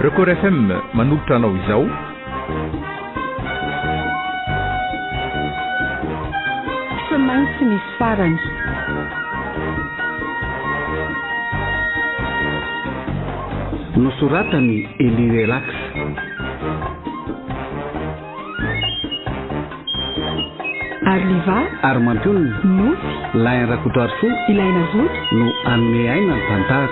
Record FM manolotra anao izao. Tsy maintsy misy farany. Nosoratan'i Elie Relax. Arliva. Ary mampionona. Nofy. Lain Rakotoarisoa. Ilaina zoto. No hanome aina ny tantara.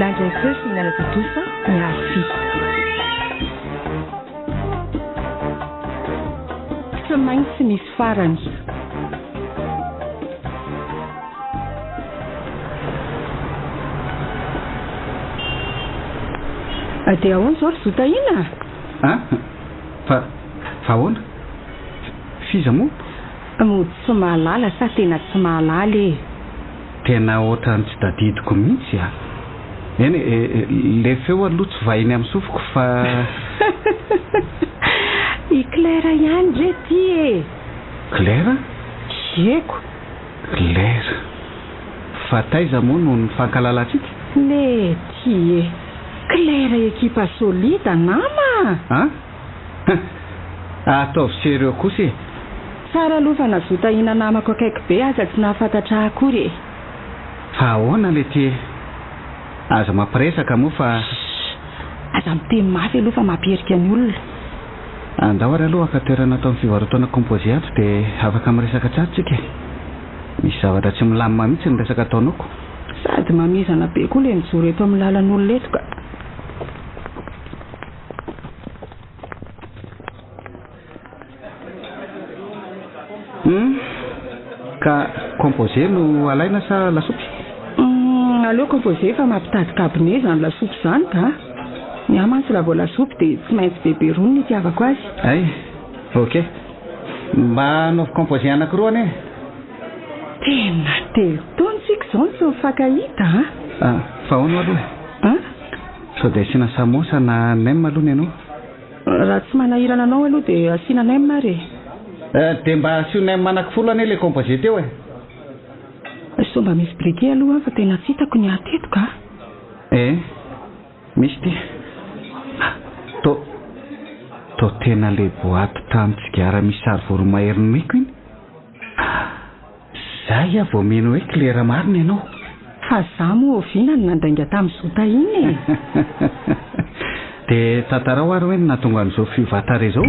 Nandray feo sy nanatontosa ny Arfi. Tsy maintsy misy farany. Dia ahoana izao ry Zo Tahiana a? An? Fa, fa ahoana? F'iza moa? Mody tsy mahalala sa tena tsy mahalala e? Tena ohatran'ny tsy tadidiko mihitsy a! Eny e, le feo aloha tsy vahiny amin'ny sofiko fa. I Claire ihany re ty e! Claire? Ieko! Claire. Fa taiza moa no nifankalalantsika? Lety e! Claire ekipa solida nama a! An? Huh! Ataovy sérieux kosa e! Tsara aloha fa na zo Tahiana namako akaiky be aza tsy nahafantatra ahy akory e! Fa ahoana lety e? Aza mampiresaka moa fa. Shh! Aza miteny mafy aloha fa mampiherika ny olona. Andao ary aloha haka toerana ato amin'ny fivarotana composé ato dia afaka miresaka tsara tsika e! Misy zavatra tsy milamina mihitsy ny resaka ataonao ko! Sady mamizana be koa ilay mijoro eto amin'ny lalan'olona eto ka! Hum! Ka composé no alaina sa lasopy? Hum! Aleo composé fa mampitady cabinet izany lasopy izany ka! Ny ahy mantsy raha vao lasopy dia tsy maintsy bebe rony no itiavako azy. Hay! Ok! Mba anaovy composé anakiroa anie e! Tena telo taona tsika izao no tsy nifankahita an! Ah! Fa ahoana aloha e? An? Sao dia asiana samosa na nem aloha ny anao? Raha tsy manahirana anao aloha dia asiana nem ary e! Eh, dia mba asio nem anaky-folo anie ilay composé teo e! Sao mba misy briquet aloha an fa tena tsy hitako ny aty eto ka! Eh, misy ity. To, to tena le boaty tranon-tsigara misy sary voromahery nomeko iny. Zay aho vao mino hoe Claire marina ianao. Fa za moa oviana no nandainga tamin'i Zo Tahiana e? Dia tantarao ary hoe ny nahatonga an'izao fiovà-tarehy izao?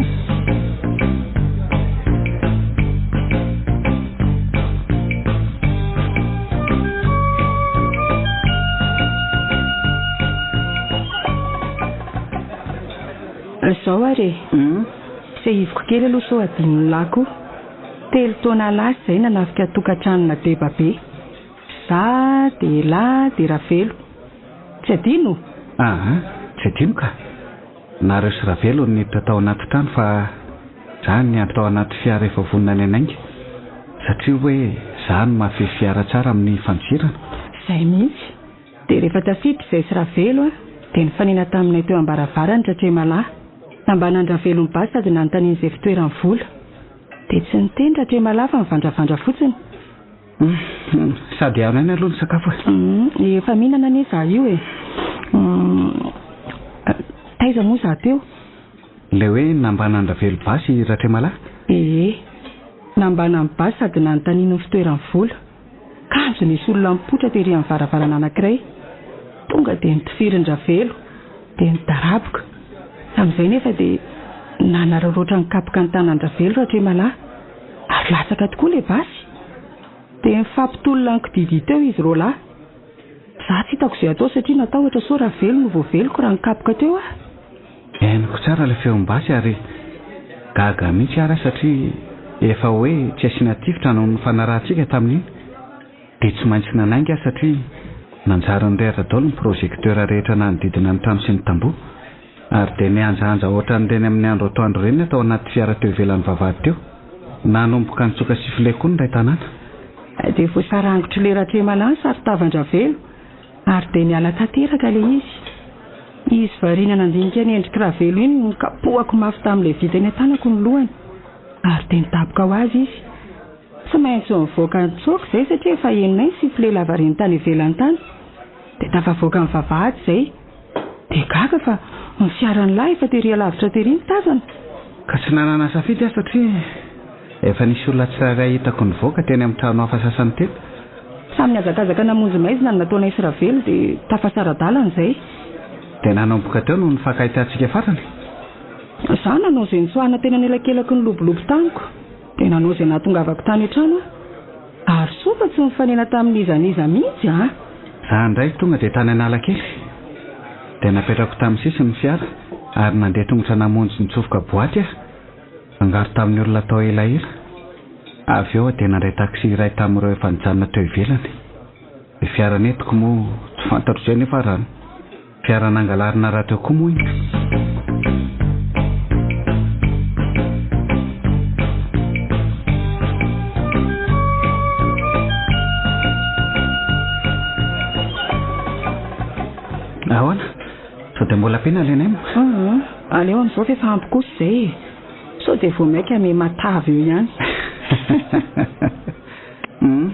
Izao ary e. Sehiviko kely aloha sao adinon'lah koa. Telo taona lasa izay nanafika tokantranona deba be. Za dia elah dia Ravelo. Tsy adino? Aa, tsy adino ka. Nareo sy Ravelo no niditra tao anaty trano fa za niandry tao anaty fiara efa vonona ny hanainga. Satria hoe za no mahafehy fiara tsara amin'ny fandosirana. Izay mihitsy. Dia rehefa tafiditra izay sy Ravelo dia nifanena taminay teo am-baravarany Ratremalahy. Nambanan-dRavelo ny basy sady nanontaniany izay fitoeran'ny vola. Dia tsy niteny Ratremalahy fa nivandravandra fotsiny. Hum, sady hano ihany aloha ny sakafo e. Hum, efa mihinana anie izaho io e. Hum, taiza moa izaho teo? Ilay hoe nambanan-dRavelo basy i Ratremalahy? Ee, nambanany basy sady nanontaniany ny fitoeran'ny vola. Kanjo nisy olona nipoitra tery amin'ny varavarana anankiray. Tonga dia notifirin-dRavelo, dia nidaraboka. Tamin'izay nefa dia nanararaotra nikapoka ny tanan-dRavelo Ratremalahy, ary latsaka tokoa ilay basy. Dia nifampitolona nikididia teo izy roalahy. Izaho tsy hitako izay atao satria natahotra sao Ravelo no voaveliko raha nikapoka teo aho. Henoko tsara ilay feom-basy ary gaga mihitsy ary aho satria efa hoe tsy asiana tifitra no nifanarahantsika tamin'iny. Dia tsy maintsy nanainga aho satria nanjary nirehatra daholo ny projecteur rehetra nanodidina ny trano sy ny tamboho. Ary dia nihanjahanja ohatran'ireny amin'ny andro atoandro ireny aho tao anaty fiara teo ivelan'ny vavahady teo. Nanomboka nitsoka sifflet koa ny iray tanàna. Dia voasarangotr'ilay Ratremalahy ny saron-tavan-dRavelo ary dia niala tanteraka ilay izy. Izy variana nandinika ny endrik'i Ravelo iny no nokapohako mafy tamin'ilay vy teny an-tanako ny lohany. Ary dia nidaboka ho azy izy. Tsy maintsy nivoaka nitsoaka izay satria efa henonay ny sifflet lavareny tany ivelany tany. Dia tafavoaka ny vavahady izay. Dia gaga fa ny fiaran'lah efa tery alavitra tery no tazana. Ka tsy nanana safidy aho satria efa nisy olona tsirairay hitako nivoaka teny amin'ny trano hafa sasany teny. Samy nihazakazaka namonjy maizina ny nataonay sy Ravelo dia tafasara-dalana izay. Dia nanomboka teo no nifankahitantsika farany. Izaho nanao izay nitsoahana teny anelakelaky ny lobolobo tamiko. Dia nanao izay nahatongavako tany an-trano aho. Ary soa fa tsy nifanena tamin'iza n'iza mihitsy an! Za indray tonga dia tany Analakely. Dia napetrako tamin'ny sisiny ny fiara ary nandeha tongotra namonjy nitsofoka boaty aho. Nangaro tamin'ny olona tao elaela. Avy eo aho dia nandray taxi iray tamin'ireo efa nijanona teo ivelany. Ilay fiara nentiko moa tsy fantatro izay nefa raha. Fiara nangalarina rahateo koa moa iny. Ahoana? Sao dia mbola ampiana ilay nem? Aa, aleo amin'izao fa efa ampy kosa izay e. Sao dia vao mainka miha-matavy eo ihany. Hum,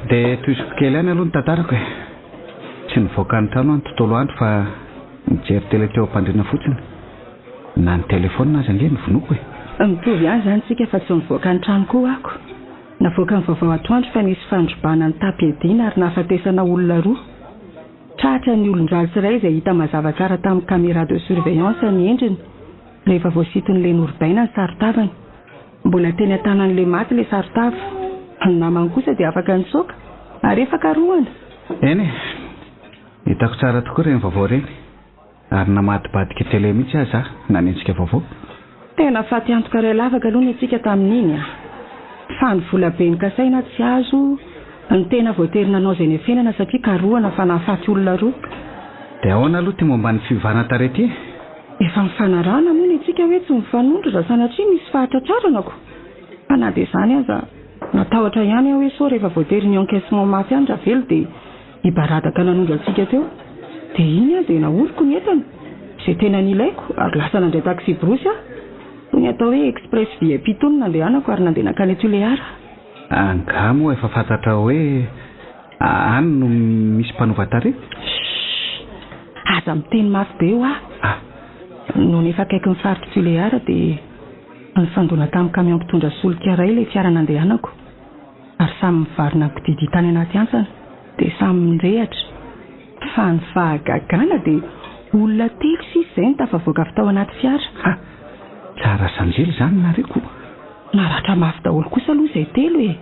dia tohiziko kely ihany aloha ny tantarako e. Tsy nivoaka ny trano aho ny tontolo andro fa nijery tele teo am-pandriana fotsiny. Na ny telefaonina aza ange novonoiko e. Mitovy ihany izany tsika fa tsy nivoaka ny trano koa ako. Navoaka ny vaovao atoandro fa nisy fandrobana nitam-piadiana ary nahafatesana olona roa. Tratra ny olon-dratsy iray izay hita mazava tsara tamin'ny caméra de surveillance ny endriny rehefa voasinton'ilay norobaina ny saron-tavany. Mbola teny an-tanan'ilay maty ilay saron-tava. Ny namany kosa dia afaka nitsoaka ary efa karohana. Eny e! Hitako tsara tokoa ireny vaovao ireny. Ary namadibadika tele mihitsy aza aho nanenjika vaovao. Tena faty antoka iray lavaka aloha ny antsika tamin'iny a! Fa ny vola be nokasaina tsy azo, ny tena voatery nanao izay niafenana satria karohana fa nahafaty olona roa. Dia ahoana aloha ity momba ny fiovana tarehy ity e? Efa nifanarahana moa ny antsika hoe tsy mifanondro raha sanatria misy fahatratrarana ko! Fa na dia izany aza, natahotra ihany aho hoe sao rehefa voatery ny encaissement mafy any Ravelo dia hibaradaka nanondro antsika teo. Dia iny aho dia nahoriko ny entana, izay tena nilaiko, ary lasa nandray taxi-brousse aho. Toy ny atao hoe express VIP itony no nandehanako ary nandeha nankany Tuléar. Angaha moa efa fantatrao hoe any no misy mpanova tarehy? Chut! Aza miteny mafy be hoa! Ah! Nony efa akaiky ny faritr'i Tuléar dia nifandona tamin'ny camion mpitondra solika iray ilay fiara nandehanako ary samy nivarina nikididia tany anaty hantsana dia samy nirehatra. Fa ny fahagagana dia olona telo sisa izay no tafavoaka avy tao anaty fiara. Ha! Tsara sanjely izany nareo ko! Naratra mafy daholo kosa aloha izay telo e!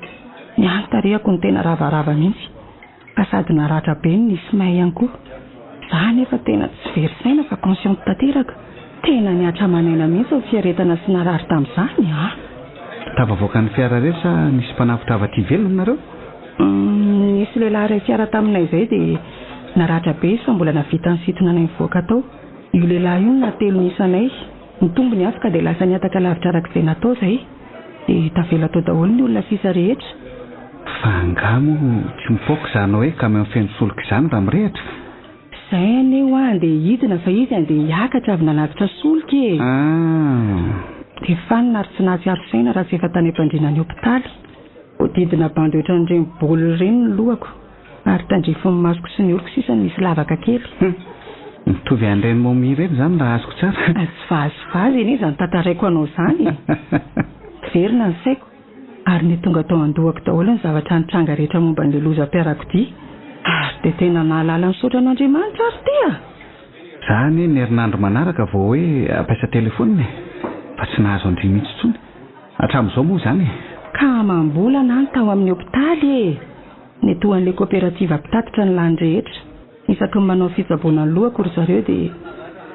Ny ahy ny tarehiko no tena ravarava mihitsy, fa sady naratra be no nisy may ihany koa. Za anefa tena tsy very saina fa consciente tanteraka. Tena nihatra aman'aina mihitsy ny fiaretana sy narary tamin'izany a! Tafavoaka ny fiara irery sa nisy mpanavotra avy aty ivelany nareo? Nisy lehilahy iray fiara taminay izay dia naratra be izy fa mbola nahavita nisintona anay nivoaka tao. Io lehilahy io no nahatelo ny isanay. Nitombo ny afo ka dia lasa nihataka lavitra araka izay natao izay. Dia tavela tao daholo ny olona sisa rehetra. Fa angaha moa tsy mipoaka izany hoe camion feno solika izany raha mirehitra? Izay anie hoa andeha hidina fa izy andeha hiakatra avy nanatitra solika e! Ah! Dia fanina ary tsy nahatsiaro saina raha tsy efa tany am-pandriana ny hopitaly. Voadidina bandy ohatran'ireny baolina ireny ny lohako ary tandrifin'ny masoko sy ny oroko sisa no misy lavaka kely. Hum! Mitovy an'ireny momie ireny izany raha azoko tsara. Tsy vazivazy anie izany tantaraiko anao izany e! Very ny saiko ary ny tonga tao an-dohako daholo ny zavatra nitranga rehetra momba an'ilay lozam-piarakodia. Ary dia tena nahalala nisaotra an'Andriamanitra ary ty a! Za anie ny herinandro manaraka vao hoe hampiasa telephone e! Fa tsy nahazo an-dry mihitsy intsony. Hatramin'izao moa izany e! Ka amam-bolana any tao amin'ny hopitaly e! Netohan'ilay koperativa mpitatitra ny lany rehetra. Isaky ny manao fitsaboana ny lohako ry zareo dia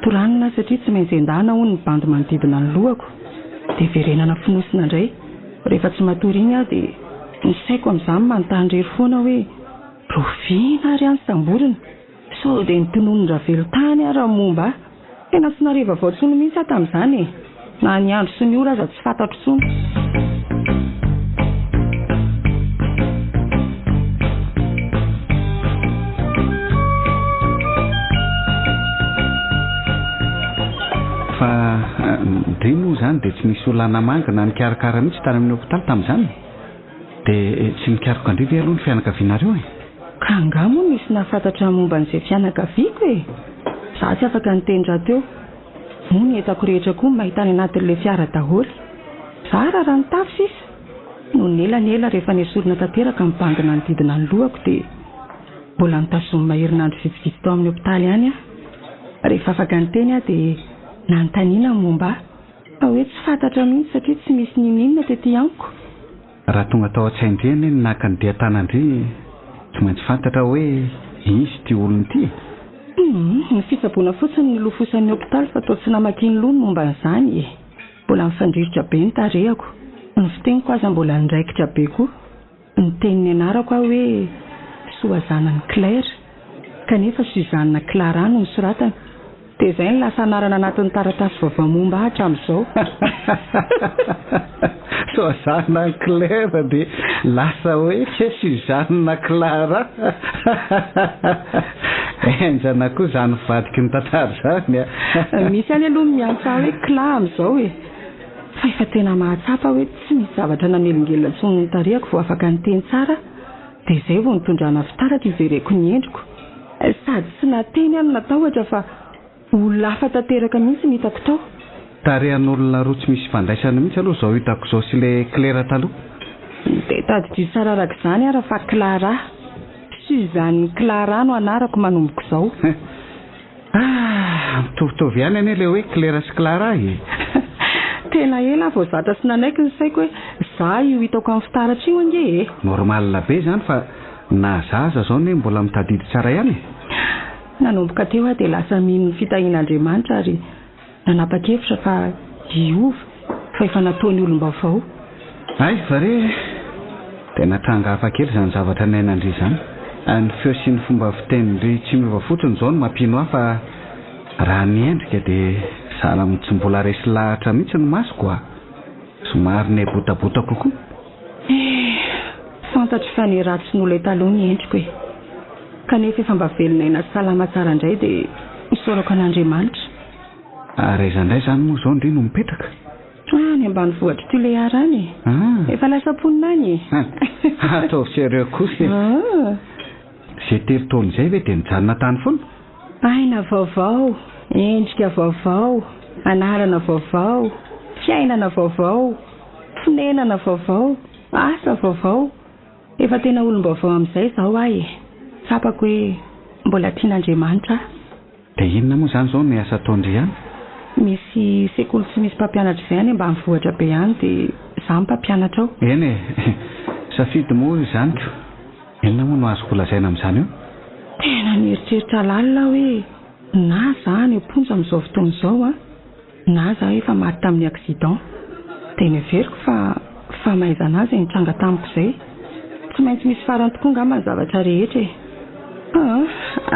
toranina aho satria tsy maintsy endahana hono ny bandy manodidina ny lohako. Dia verenana fonosina indray. Rehefa tsy matory iny aho dia ny saiko amin'izany manontany irery foana hoe rahoviana ary aho no samborina? Sao dia notononin-dRavelo tany ary ny momba ahy. Tena tsy nahare vaovao intsony mihitsy aho tamin'izany e! Na ny andro sy ny ora aza tsy fantatro intsony. Fa Ndry moa izany dia tsy nisy olona namangy na nikarakara mihitsy tany amin'ny hopitaly tamin'izany? Dia tsy nikaroka an-dry ve aloha ny fianakavianareo e? Ka angaha moa nisy nahafantatra momba an'izay fianakaviako e? Izaho tsy afaka niteny rahateo. Moa ny entako rehetra koa may tany anatin'ilay fiara daholo. Zara raha nitafy sisa. Nony ela ny ela rehefa nesorina tanteraka ny bandy nanodidina ny lohako dia mbola notazomina herinandro vitsivitsy tao amin'ny hopitaly ihany aho. Rehefa afaka niteny aho dia nanontaniana ny momba ahy. Fa hoe tsy fantatra mihitsy satria tsy misy n'inon'inona tety amiko. Raha tonga tao an-tsain-dry anie ny naka ny dian-tanan-dry, tsy maintsy fantatra hoe izy ity olona ity e! Humm, ny fitsaboana fotsiny nilofosan'ny hopitaly fa toa tsy namakiany loha ny momba an'izany e! Mbola nifandrirotra be ny tarehako, ny fiteniko aza mbola niraikitra be koa. Niteny ny anarako aho hoe Soazanan'i Claire, kanefa Suzanne Clara no nosoratana. Dia izay no lasa anarana anatin'ny taratasy vaovao momba ahy hatramin'izao. Soazanan'i Claire dia lasa hoe Suzanne Clara. Henjana koa izany fivadiky ny tantara izany a! Misy ihany aloha ny miantso ahy hoe Cla amin'izao e! Fa efa tena mahatsapa hoe tsy misy zavatra nanelingelina intsony ny tarehiko vao afaka niteny tsara dia izay vao nitondrana fitaratra hijereko ny endriko. Sady tsy nateny aho no natahotra fa olona hafa tanteraka mihitsy no hitako tao. Tarehan'olona roa tsy misy ifandraisany mihitsy aloha izao hitako izao sy ilay Claire taloha. Dia tadidio tsara araka izany ara fa Clara. Suzanne Clara no anarako manomboka izao. Ah! Mitovitovy ihany anie ilay hoe Claire sy Clara e! Tena ela aho vao zatra sy nanaiky ny saiko hoe za io hitako amin'ny fitaratra io ange e! Normal be izany fa na za aza zao anie mbola mitadidy tsara ihany e! Nanomboka teo aho dia lasa mino ny fitahian'Andriamanitra ary nanapa-kevitra fa hiova fa efa nataony olom-baovao. Hay va re e! Tena tranga hafa kely izany zavatra niainan-dry izany. Ny feo sy ny fomba fitenin-dry tsy miova fotsiny izao no mampino ahy fa raha ny endrika dia sahala amin'ny tsy mbola resy lahatra mihitsy ny masoko a! Somary niebotabota kokoa. Eh! Fantatro fa ny ratsy nolay taloha ny endriko e! Kanefa efa mba velon'aina sy salama tsara indray dia isaorako an'Andriamanitra. Ary aiza indray izany moa izao ndry no mipetraka? Any ambanivohitr'i Tuléar any e! Ah! Efa lasa mponina any e! Ataovy sérieux kosa e! Ah! Izay telo taona izay ve dia nijanona tany foana? Aina vaovao, endrika vaovao, anarana vaovao, fiainana vaovao, fonenana vaovao, asa vaovao. Efa tena olom-baovao amin'izay izao aho e! Tsapako hoe mbola tian'Andriamanitra aho. Dia inona moa izany izao no asa ataon-dry any? Misy sekoly tsy misy mpampianatra izay any ambanivohitra be any dia izaho no mpampianatra ao. Eny e! Safidy moa izany ko! Inona moa no azoko lazaina amin'izany eo? Tena nieritreritra lalina aho hoe na za any am-ponja amin'izao fotoana izao an, na za efa maty tamin'ny accident. Dia noheveriko fa famaizana ahy izay nitranga tamiko izay. Tsy maintsy misy farany tokoa angamba ny zavatra rehetra e. Aa,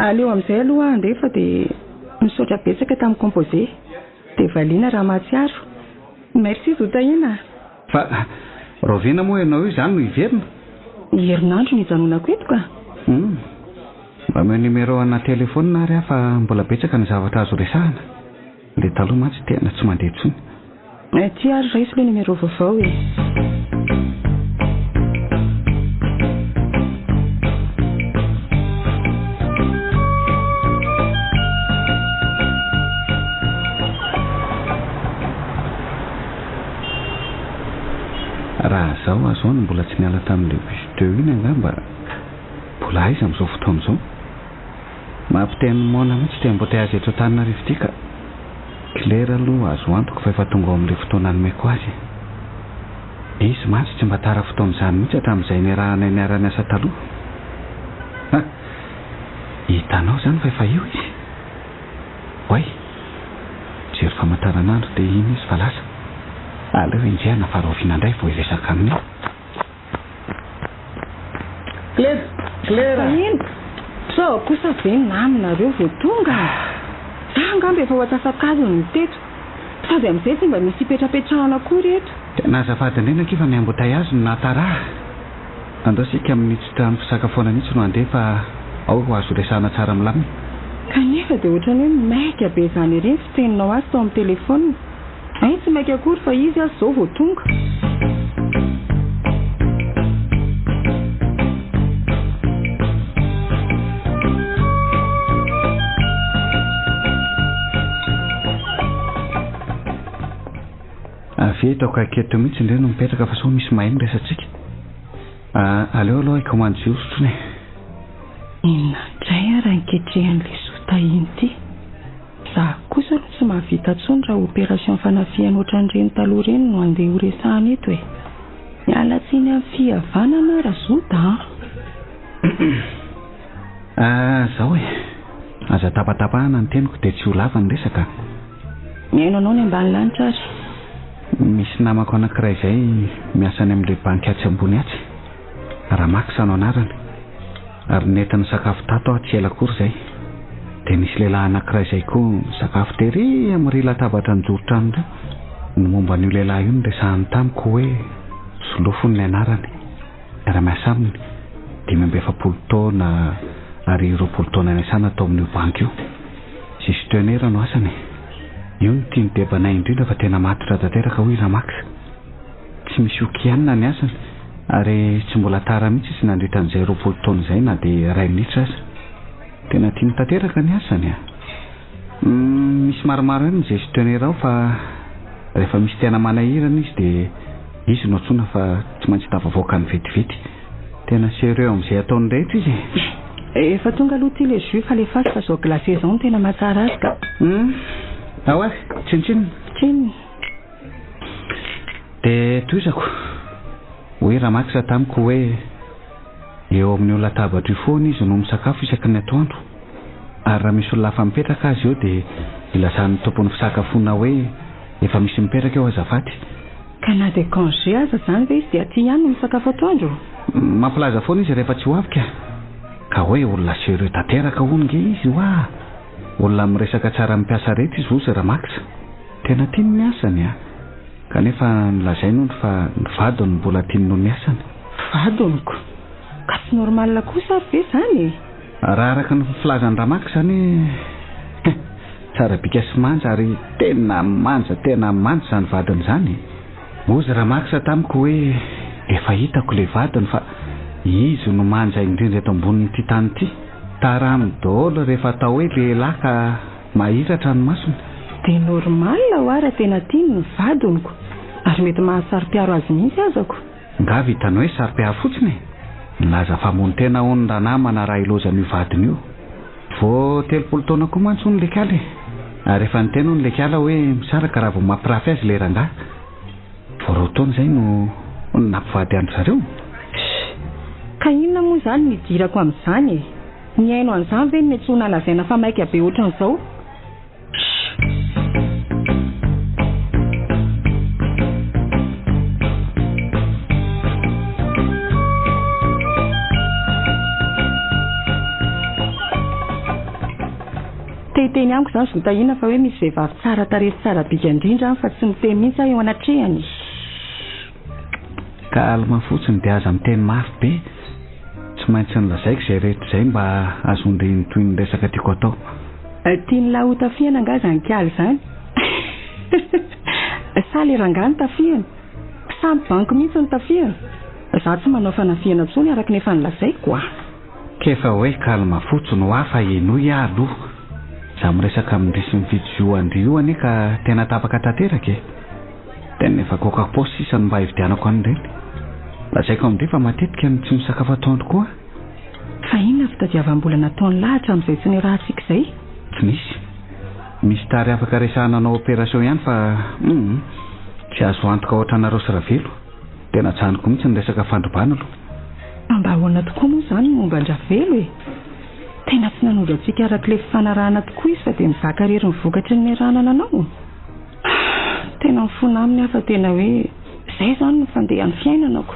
aleo amin'izay aloha aho handeha fa dia misaotra betsaka tamin'ny composé. Dia valiana raha mahatsiaro. Merci Zo Tahiana a! Fa rahoviana moa ianao io izany no hiverina? Ny herinandro no hijanonako eto ka! Hum. Mba omeo numéro ana téléphone ary aho fa mbola betsaka ny zavatra azo resahana. Ilay taloha mantsy tena tsy mandeha intsony. Ity ary raiso ilay numéro vaovao e! Raha zaho azao no mbola tsy niala tamin'ilay bus teo iny angamba mbola aiza amin'izao fotoana izao? Mampiteny moana mihitsy ity embouteillage eto Antananarivo ity ka. Claire aloha azo antoka fa efa tonga ao amin'ilay fotoana nomeko azy e. Izy mantsy tsy mba tara fotoana izany mihitsy hatramin'izay niarahanay niara-niasa taloha. Ha! Hitanao izany fa efa eo izy? Oay! Mijery famantaranandro dia iny izy fa lasa. Aleo enjehina fa rahoviana indray vao hiresaka aminy eo. Claire! Claire! Fa ino? Sao kosa ve naminareo vao tonga? Za angamba efa ho antsasak'adiny no teto. Sady amin'izay tsy mba misy hipetrapetrahana akory eto. Tena azafady indrindra akia fa ny embouteillage no nahatara ahy. Andao isika amin'ny tsy trano fisakafoana mihitsy no handeha fa ao ho azo resahana tsara milamina. Kanefa dia ohatran'ny hoe maika be izany ery ny fiteninao azy tao amin'ny telefaonina. Hay tsy maika akory fa izy aza izao vao tonga. Avia eto akaiky eto mihitsy indray no mipetraka fa sao misy maheno ny resatsika. Aleo aloha hikaomandy jus fotsiny e. Inona indray ary ny ketrehan'ilay Zotahiana ity? Za kosa aloha tsy mahavita intsony raha opération fanafihana ohatran'ireny taloha ireny no andeha ho resahana eto e! Miala tsiny amin'ny fihavanana Razota an! Ah, zao e! Aza tapatapahana ny teniko dia tsy ho lava ny resaka. Mihaino anao ny ambany lanitra ary. Misy namako anankiray izay miasa any amin'ilay banky atsy ambony atsy. Ramax no anarany. Ary nentiny nisakafo tato aho tsy ela akory izay. Dia nisy lehilahy anankiray izay koa nisakafo tery amin'irey latabatra nijoro trano ireo. Ny momba an'io lehilahy io no resahany tamiko hoe Solofo ny anarany. Miara-miasa aminy, 45 taona ary 20 taona niasana tao amin'io banky io. Gestionnaire no asany e. Io no tian'i Debanay indrindra fa tena matotra tanteraka hoy Ramax. Tsy misy ho kianina ny asany ary tsy mbola tara mihitsy izy nandritra an'izay 20 taona izay na dia iray minitra aza. Tena tiany tanteraka ny asany a. Misy maromaro ihany ny gestionnaire ao fa rehefa misy tena manahirana izy dia izy no antsoina fa tsy maintsy tafavoakany vetivety. Tena sérieux amin'izay ataony rehetra izy e. Efa tonga aloha ity le jus fa alefaso fa zao glacé zao no tena mahatsara azy ka. Hum, ao ary, tsinontsinona. Tsinona. Dia tohizako. Hoy Ramax tamiko hoe eo amin'io latabatra io foana izy no misakafo isaky ny atoandro. Ary raha misy olona hafa mipetraka aza eo dia ilazan'ny tompon'ny fisakafoana hoe efa misy mipetraka eo azafady. Ka na dia congé aza izany ve izy dia aty ihany no misakafo atoandro? Mampilaza foana izy rehefa tsy ho avy ka. Ka hoe olona sérieux tanteraka hono nge izy hoa. Olona miresaka tsara amin'ny mpiasa rehetra izy hozy Ramax. Tena tiany ny asany a. Kanefa nolazainy hono fa ny vadiny no mbola tiany noho ny asany. Vadiny ko. Ka tsy normal kosa ary ve izany e? Raha araka ny filazan'i Ramax izany he! Tsara bika sy manja ary tena manja tena manja izany vadiny izany e! Hozy Ramax tamiko hoe efa hitako ilay vadiny fa izy no manja indrindra eto ambonin'ity tany ity. Tarany daholo rehefa atao hoe lehilahy ka mahiratra ny masony. Dia normal hoa raha tena tiany ny vadiny ko! Ary mety mahasaro-piaro azy mihitsy aza ko! Nga vitan'ny hoe saro-piaro fotsiny e! Nilaza famono tena hono ranamana raha ilaozan'io vadiny io. Vao 30 taona koa mantsy hono lekala e! Ary efa niteny hono lekala hoe misaraka raha vao mampirafy azy ilay rangahy. Vao roa taona izay no nampivady an-dry zareo. Sh! Ka inona moa izany no idirako amin'izany e? Nihaino an'izany ve no niantsoana lazaina fa maika be ohatran'izao? Te hiteny amiko izany Zotahiana fa hoe misy vehivavy tsara tarehy sy tsara bika indrindra any fa tsy miteny mihitsy aho eo anatrehany. Calme fotsiny dia aza miteny mafy be. Tsy maintsy nolazaiko izay rehetra izay mba hahazoan-dry ny tohin'ny resaka tiako atao. Tian'lah ho tafihana angaha izany kialy izany? Sa le rangahy no tafihana? Sa ny banky mihitsy no tafihana? Za tsy manao fanafihana intsony araka ny efa nolazaiko a! K'efa hoe calme fotsiny hoa fa henoy aho aloha. Za miresaka amin-dry sy mividy jus an-dry io anie ka tena tapaka tanteraka e! Tena efa coca paosy sisa no mba hividianako an'ireny. Lazaiko amin-dry fa matetika no tsy misakafo atoandro koa aho. Fa inona fitadiavam-bola nataon'lah hatramin'izay tsy niarahantsika izay? Tsy misy. Misy tary afaka resahana hanao opération ihany fa hum tsy azo antoka ohatranareo sy Ravelo. Tena ajanoko mihitsy ny resaka fandrobana aloha. Fa mba ahoana tokoa moa izany ny momba an-dRavelo e? Tena tsy nanondro antsika araka ilay fifanarahana tokoa izy fa dia mizaka irery ny vokatry ny niarahana nanao? Tena mifona aminy aho fa tena hoe izay izany no fandehan'ny fiainanako.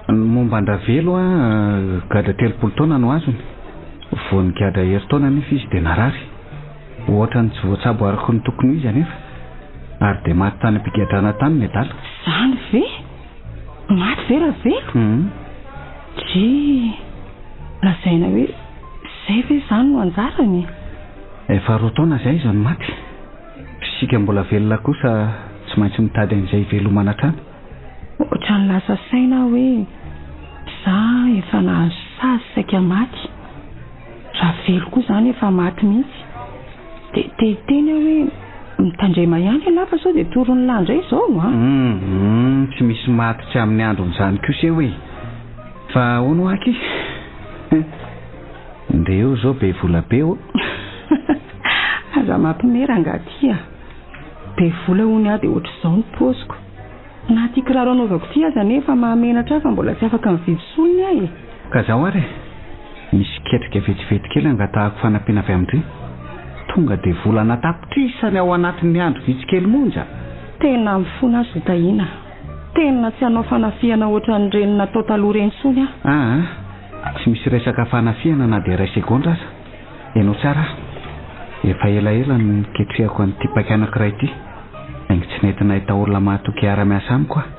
Ny momba an-dRavelo an, gadra 30 taona no azony. Vao nigadra herintaona anefa izy dia narary. Ohatran'ny tsy voatsabo araka ny tokony ho izy anefa. Ary dia maty tany am-pigadrana tany ny adala. Izany ve? Maty ve Ravelo? Hum. Drii. Lazaina hoe izay ve izany no anjarany? Efa roa taona izay izy no maty. Isika mbola velona kosa. Tsy maintsy mitady an'izay hivelomana hatrany. Ohatran'ny lasa saina aho hoe za efa nahazo sazy saika maty. Ravelo koa izany efa maty mihitsy. Dia te hiteny aho hoe mitandrema ihany ialahy fa sao dia toron'ny lahy indray izao an! Hum, tsy misy maty tsy amin'ny androny izany kosa eo e! Fa ahoana hoa aky? Ndeha eo izao be vola be ô! Aza mampime rangahy ty a! Be vola hono aho dia ohatr'izao ny paoziko. Na ity kiraro anaovako ity aza anie efa mahamenatra ahy fa mbola tsy afaka mividy solony aho e! Ka zao ary e! Misy ketrika vetivety kely angatahako fanampiana avy amin-dry. Tonga dia vola ana-tapitrisany ao anatin'ny andro vitsy kely monja! Tena mifona aho Zotahiana. Tena tsy hanao fanafihana ohatran'ireny natao taloha ireny intsony aho. Aa! Tsy misy resaka fanafihana na dia iray segondra aza. Henoy tsara aho. Efa elaela no niketrehako an'ity paika anankiray ity, saingy tsy nety nahita olona mahatoky hiara-miasa amiko aho.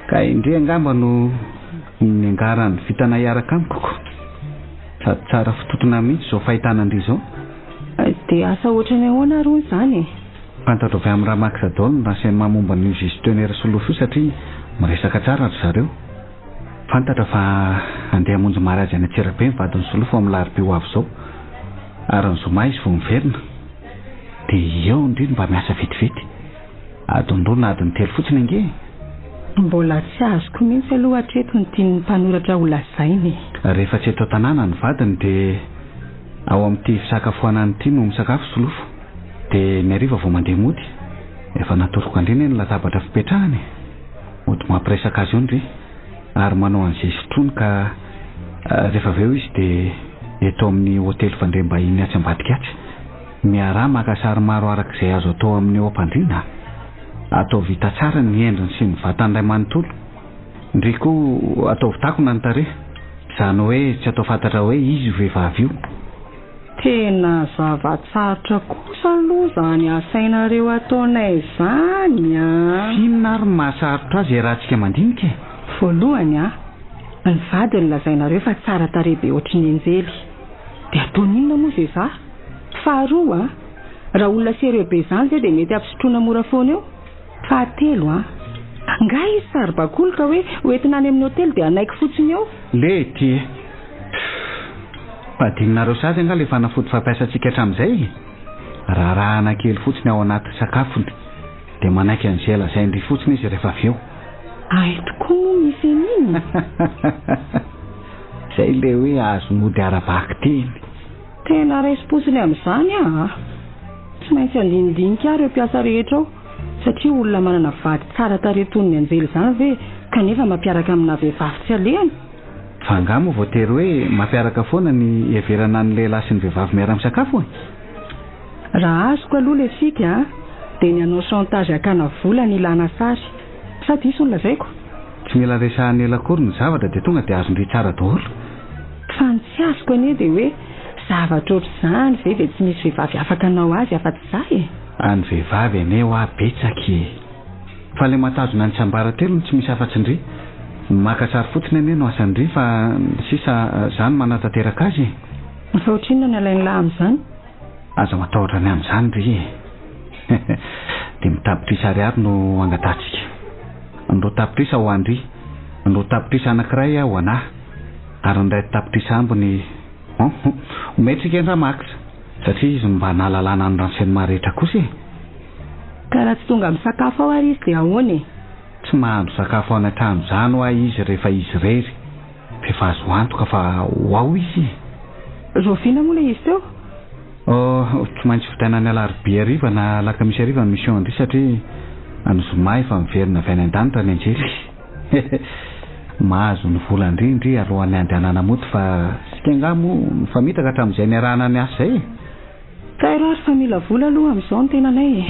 Ka indry angamba no niangaran'ny vintana hiaraka amiko ko. Sady tsara fototona mihitsy izao fahitana an-dry izao. Dia asa ohatran'ny ahoana ary hono izany e? Fantatro avy amin'i Ramax daholo ny renseignement momba an'io gestionnaire solofo io satria miresaka tsara ry zareo. Fantatra fa handeha hamonjy mariazy any Antsirabe ny vadin'i Solofo amin'ny alarobia ho avy izao. Ary ny zoma izy vao miverina. Dia eo ndry no mba miasa vetivety. Adiny roa na adiny telo fotsiny ange e! Mbola tsy azoko mihitsy aloha hatreto ny tian'ny mpanoratra ho lazaina e! Rehefa tsy eto an-tanàna ny vadiny dia ao amin'ity fisakafoanana ity no misakafo Solofo. Dia ny hariva vao mandeha mody. Efa natoroko an-dry anie ny latabatra fipetrahana e! Mody mampiresaka azy eo ndry ary manao an'izay sotroiny ka rehefa avy eo izy dia eto amin'ny hotely fandriam-bahiny atsy ambadika atsy. Miaraha maka sary maro araka izay azo atao amin'ny eo am-pandriana a! Ataovy hita tsara ny endriny sy ny vatany iray manontolo. Ndry koa ataovy takona ny tarehy. Izany hoe tsy atao fantatra hoe izy io vehivavy io. Tena zava-tsarotra kosa aloha izany asainareo ataonay izany an! F'inona ary no mahasarotra azy iarahantsika mandinika e? Voalohany an, ny vadiny lazainareo fa tsara tarehy be ohatry ny anjely. Dia ataony inona moa izay za? Faharoa an, raha olona sérieux be izany ve dia mety hampisotroina mora foana eo? Fahatelo an, nga izy saribakoly ka hoe hoentina any amin'ny hotely dia hanaiky fotsiny eo? Lety e! Pfff! Adinonareo sahady angaha ilay fanafody fampiasantsika hatramin'izay e? Rarahana kely fotsiny ao anaty sakafony dia manaiky an'izay lazain-dry fotsiny izy rehefa avy eo. Hay tokoa moa misy an'iny e! Izay ilay hoe azo mody ara-bakiteny. Tena raisim-potsiny amin'izany aho a! Tsy maintsy handinidinika ahy ireo mpiasa rehetra ao satria olona manana vady tsara tarehy toy ny anjely izany ve kanefa mampiaraka amina vehivavy tsy alehany? Fa angaha moa voatery hoe mampiaraka foana ny hiheverana ny lehilahy sy ny vehivavy miara-misakafo e? Raha azoko aloha le fika a, dia ny hanao chantage hakana vola ny ilana sary. Sa diso ny lazaiko? Tsy mila resahana ela akory ny zavatra dia tonga dia azon-dry tsara daholo. Fa ny tsy azoko anie dia hoe zavatra ohatr'izany ve dia tsy misy vehivavy afaka hanao azy afa-tsy za e? Any vehivavy anie hoa betsaka e! Fa le matazona ny tsiambaratelo no tsy misy afa-tsy ndry. Ny maka sary fotsiny anie no asan-dry fa ny sisa za no manatanteraka azy e! Fa ohatrinona ny alain'lah amin'izany? Aza matahotra ny amin'izany ry e! 5 tapitrisa ariary no angatahantsika. Ny 2 tapitrisa ho an-dry, ny 2 tapitrisa anankiray ho anà, ary ny 1 tapitrisa ambiny omentsika an-dRamax, satria izy no mba nahalalana ny renseignement rehetra kosa e! Ka raha tsy tonga misakafo ao ary izy dia ahoana e? Tsy mahandro sakafo any an-trano izany hoa izy rehefa izy irery. F'efa azo antoka fa ho ao izy e! Rahoviana moa ilay izy teo? Oh, tsy maintsy vitaina ny alarobia hariva na alakamisy hariva ny mission an-dry satria ny zoma efa miverina avy any an-danitra ny anjely. Mahazo ny volan-dry ndry alohan'ny handehanana mody fa isika angaha moa nifamitaka hatramin'izay niarahana niasa izay e! Tairo ary fa mila vola aloha amin'izao ny tenanay e!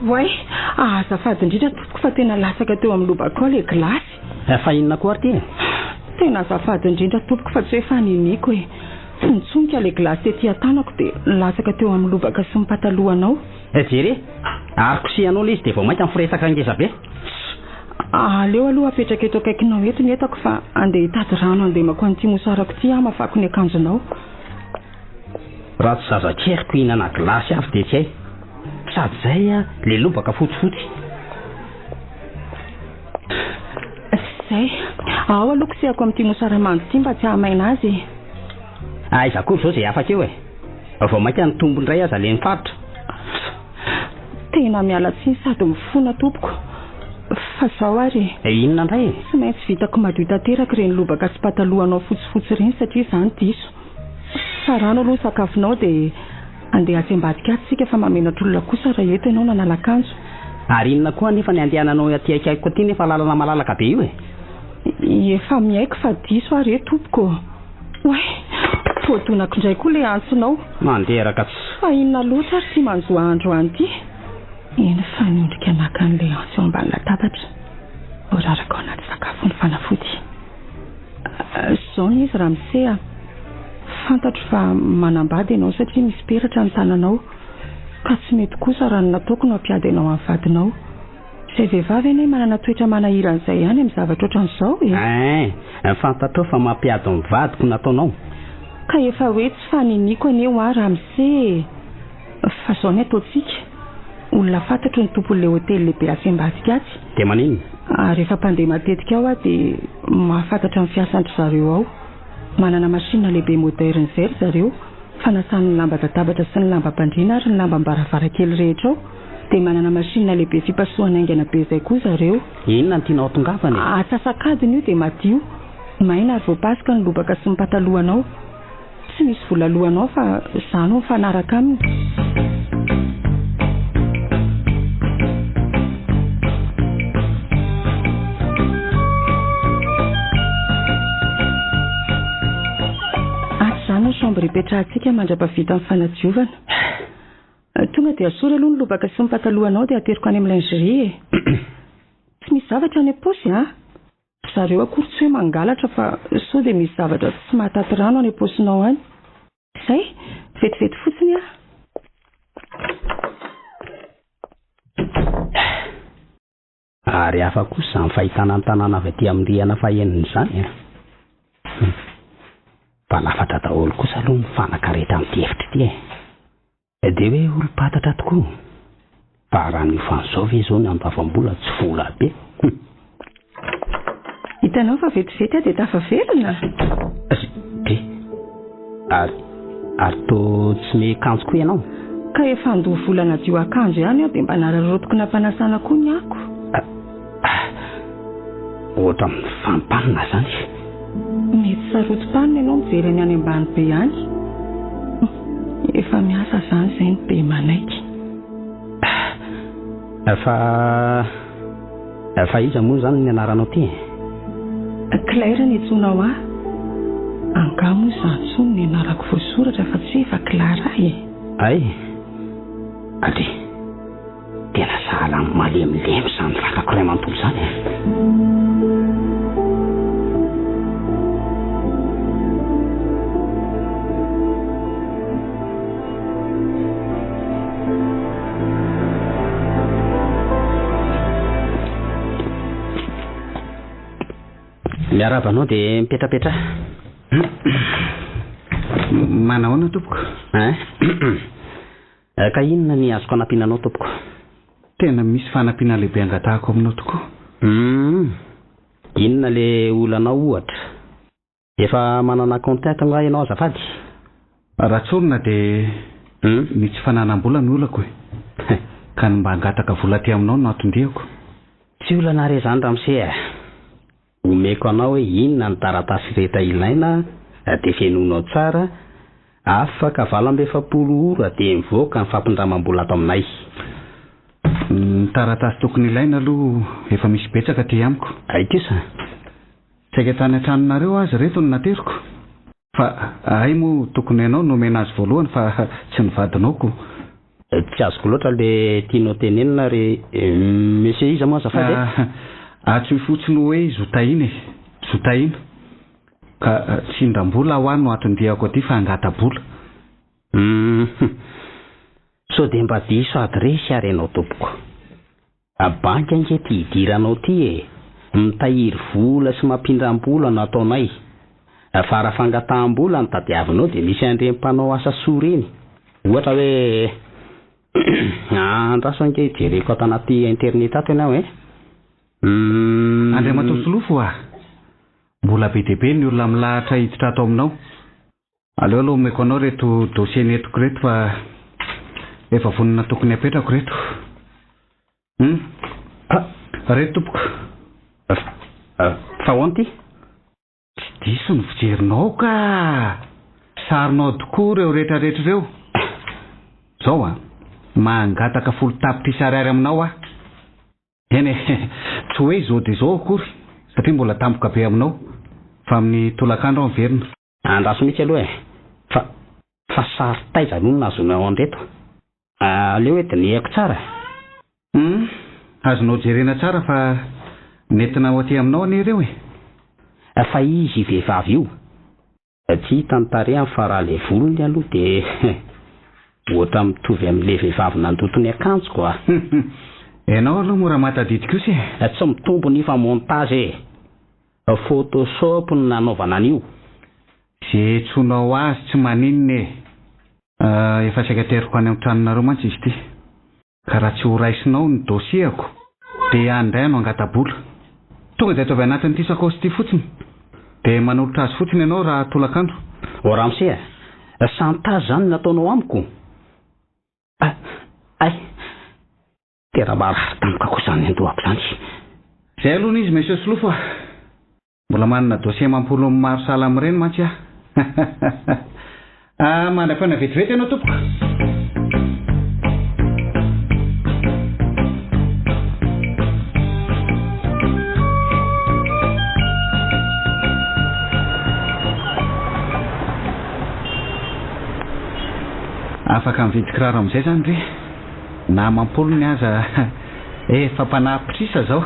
Oay! Azafady indrindra tompoko fa tena latsaka teo amin'ny lobakao ilay gilasy. Fa inona koa ary ity e? Tena azafady indrindra tompoko fa tsy hoe faniniako e! Nitsonika ilay gilasy tety an-tanako dia nilatsaka teo amin'ny lobaka sy ny patalohanao. Jerry, ary kosihanao ilay izy dia vao mainka miforetaka ngeza be. Aleo aloha apetraka eto akaikinao eto ny entako fa andeha hitady rano handemako an'ity mosarako ity hamafako ny akanjonao. Raha tsy zazakeliko hihinana gilasy avy dia tsy hay. Sady izay a, ilay lobaka fotsifotsy. Izay. Ao aloha kosehako amin'ity mosara mando ity mba tsy hahamaina azy e. Aiza akory izao izay afaka eo e. Vao mainka nitombo indray aza ilay nifaritra. Tena miala tsiny sady mifona tompoko. Fa izao ary e. Inona indray e? Tsy maintsy vitako madio tanteraka ireny lobaka sy patalohanao fotsifotsy ireny satria izaho diso. Fa rano aloha ny sakafonao dia andeha atsy ambadika atsy isika fa mahamenatr'olona kosa raha eto ianao nanala akanjo. Ary inona koa anefa ny andehananao aty akaikiko aty nefa lalana malalaka be io e? Efa miaiky fa diso aho re tompoko ô! Oay! Voadonako indray koa ilay antsonao. Mandreraka tsy. Fa inona loatra ary ity manjo ahy androany ity? Eny fa niondrika naka an'ilay antsy eo ambany latabatra. Voararaka ao anaty sakafo ny fanafody. Izao ny izy ramose a! Fantatro fa manambady ianao satria misy peratra ny tananao. Ka tsy mety kosa raha ny nataoko no hampiady anao amin'ny vadinao. Izay vehivavy anie manana toetra manahirana izay ihany amin'ny zavatra ohatran'izao e! Ein! Fantatrao fa mampiady ny vadiko ny nataonao. Ka efa hoe tsy faniniako anie hoa ramose e! Fa izao ny ataontsika, olona fantatro ny tompon'ilay hotely lehibe atsy ambadika atsy. Dia maninona? Ary efa mpandeha matetika ao aho dia mahafantatra ny fiasan-dry zareo ao. Manana machine lehibe moderne izay ry zareo, fanasany ny lamba-databatra sy ny lambam-pandriana ary ny lambam-baravarankely rehetra ao. Dia manana machine lehibe fipasohana haingana be izay koa zareo. Inona no tianao hatongavana e? Atsasak'adiny io dia madio, maina ary voapasoka ny lobaka sy ny patalohanao. Tsy misy vola alohanao fa za no mifanaraka aminy. Ato izany ny chambre ipetrahantsika mandra-pahavita ny fanadiovana. Tonga dia asory aloha ny lobaka sy ny patalohanao dia ateriko any amin'ny lingerie e. Tsy misy zavatra any am-paosy an! Zareo akory tsy hoe mangalatra fa sao dia misy zavatra tsy mahataty rano any am-paosinao any. Izay, vetivety fotsiny aho. Ary hafa kosa izany fahitana ny tanàna avy aty amin'ny rihana fahenina izany an! Fa lafatra daholo kosa aloha ny fanaka rehetra amin'ity efitra ity e! Dia hoe olom-pantatra tokoa. Fa raha ny hofan'izao ve izao ny andoavam-bola tsy vola be? Hum. Hitanao fa vetivety aho dia tafaverina? Dia, ary, ary toa tsy miakanjo koa ianao? Ka efa handoa vola hanadio akanjo ihany aho dia mba nararaotiko nampanasana koa ny ako. Ohatra mifampanina izany. Mety sarotim-panina ianao mijery ny any ambany be any. Efa miasa izany izay ny be manaiky. Fa fa iza moa izany ny anaranao ity e? Claire ny antsoinao ahy. Angaha moa izany intsony ny anarako voasoratra fa tsy hoe efa Clara e? Hay! Andry! Tena sahala amin'ny malemilemy izany vatako iray manontolo izany e. Miarahaba anao dia mipetrapetraha. Manahoana tompoko? Hein? Ka inona ny azoko anampiana anao tompoko? Tena misy fanampiana lehibe angatahako aminao tokoa. Humm. Inona le olanao ohatra? Efa manana compte ato angaha ianao azafady? Raha tsorina dia ny tsy fananam-bola no olako e. Ka ny mba hangataka vola aty aminao no anton-diako. Tsy olana re izany ramose a. Omeko anao hoe inona ny taratasy rehetra ilaina dia fenoinao tsara, afaka 48 ora dia mivoaka ny fampindramam-bola ato aminay. Ny taratasy tokony ilaina aloha efa misy betsaka aty amiko. Hay kosa. Saika tany an-tranonareo aza ireto no nateriko. Fa hay moa tokony ianao no omena azy voalohany fa tsy ny vadinao ko. Tsy azoko loatra le tianao tenenina ry monsieur iza moa azafady e? Antsoy fotsiny hoe Zotahiana e! Zotahiana. Ka tsy hindram-bola hoa no anton-diako aty fa hangata-bola. Hum. Sao dia mba diso adiresy ary ianao tompoko. Banky ange ity idiranao ity e! Mitahiry vola sy mampindram-bola no ataonay. Fa raha fangataham-bola no tadiavinao dia misy an'ireny mpanao asa soa ireny. Ohatra hoe, andraso ange jereko ato anaty internet ato ianao e! Hum. Andriamatoa Solofo a! Mbola be dia be ny olona milahatra hiditra ato aminao. Aleo aloha omeko anao ireto dossier nentiko ireto fa efa vonona tokony hapetrako ireto. Hum. Ah, ireto tompoko. Fa ahoana ity? Tsy diso ny fijerinao ka! Sarinao tokoa ireo rehetra rehetra ireo. Izao an, mangataka 10 tapitrisa ariary aminao aho. Eny e, tsy hoe izao dia izao akory, satria mbola tampoka be aminao, fa amin'ny tolakandro aho miverina. Andraso mihitsy aloha e! Fa, fa sary taiza aloha no nahazoanao an'ireto? Aleo hoe dinihako tsara e! Hum, azonao jerena tsara fa nentina ho aty aminao anie ireo e! Fa izy io vehivavy io, tsy hita ny tarehiny fa raha ilay volony aloha dia ohatra mitovy amin'ilay vehivavy nandoto ny akanjoko a! Ianao aloha mora mahatadidy kosa e! Tsy mitombina io fa montage e! Photoshop no nanaovana an'io. Ze iantsoanao azy tsy maninona e! Efa saika ateriko any amin'ny tranonareo mantsy izy ity. Ka raha tsy ho raisinao ny dossier-ko dia any indray aho no hangata-bola. Tonga dia ataovy anatin'ity sakaosy ity fotsiny. Dia manolotra azy fotsiny ianao raha tolakandro. O ramose a! Chantage izany no nataonao amiko? Hay! Tena marary tampoka koa izany andohako izany. Izay aloha ny izy Monsieur Solofo a! Mbola manana dossier amam-polony maro sahala amin'ireny mantsy aho. Ah, mandra-pihaona vetivety ianao tompoko. Afaka mividy kiraro amin'izay izany ve? Na amam-polony aza efa mpanapitrisa zao.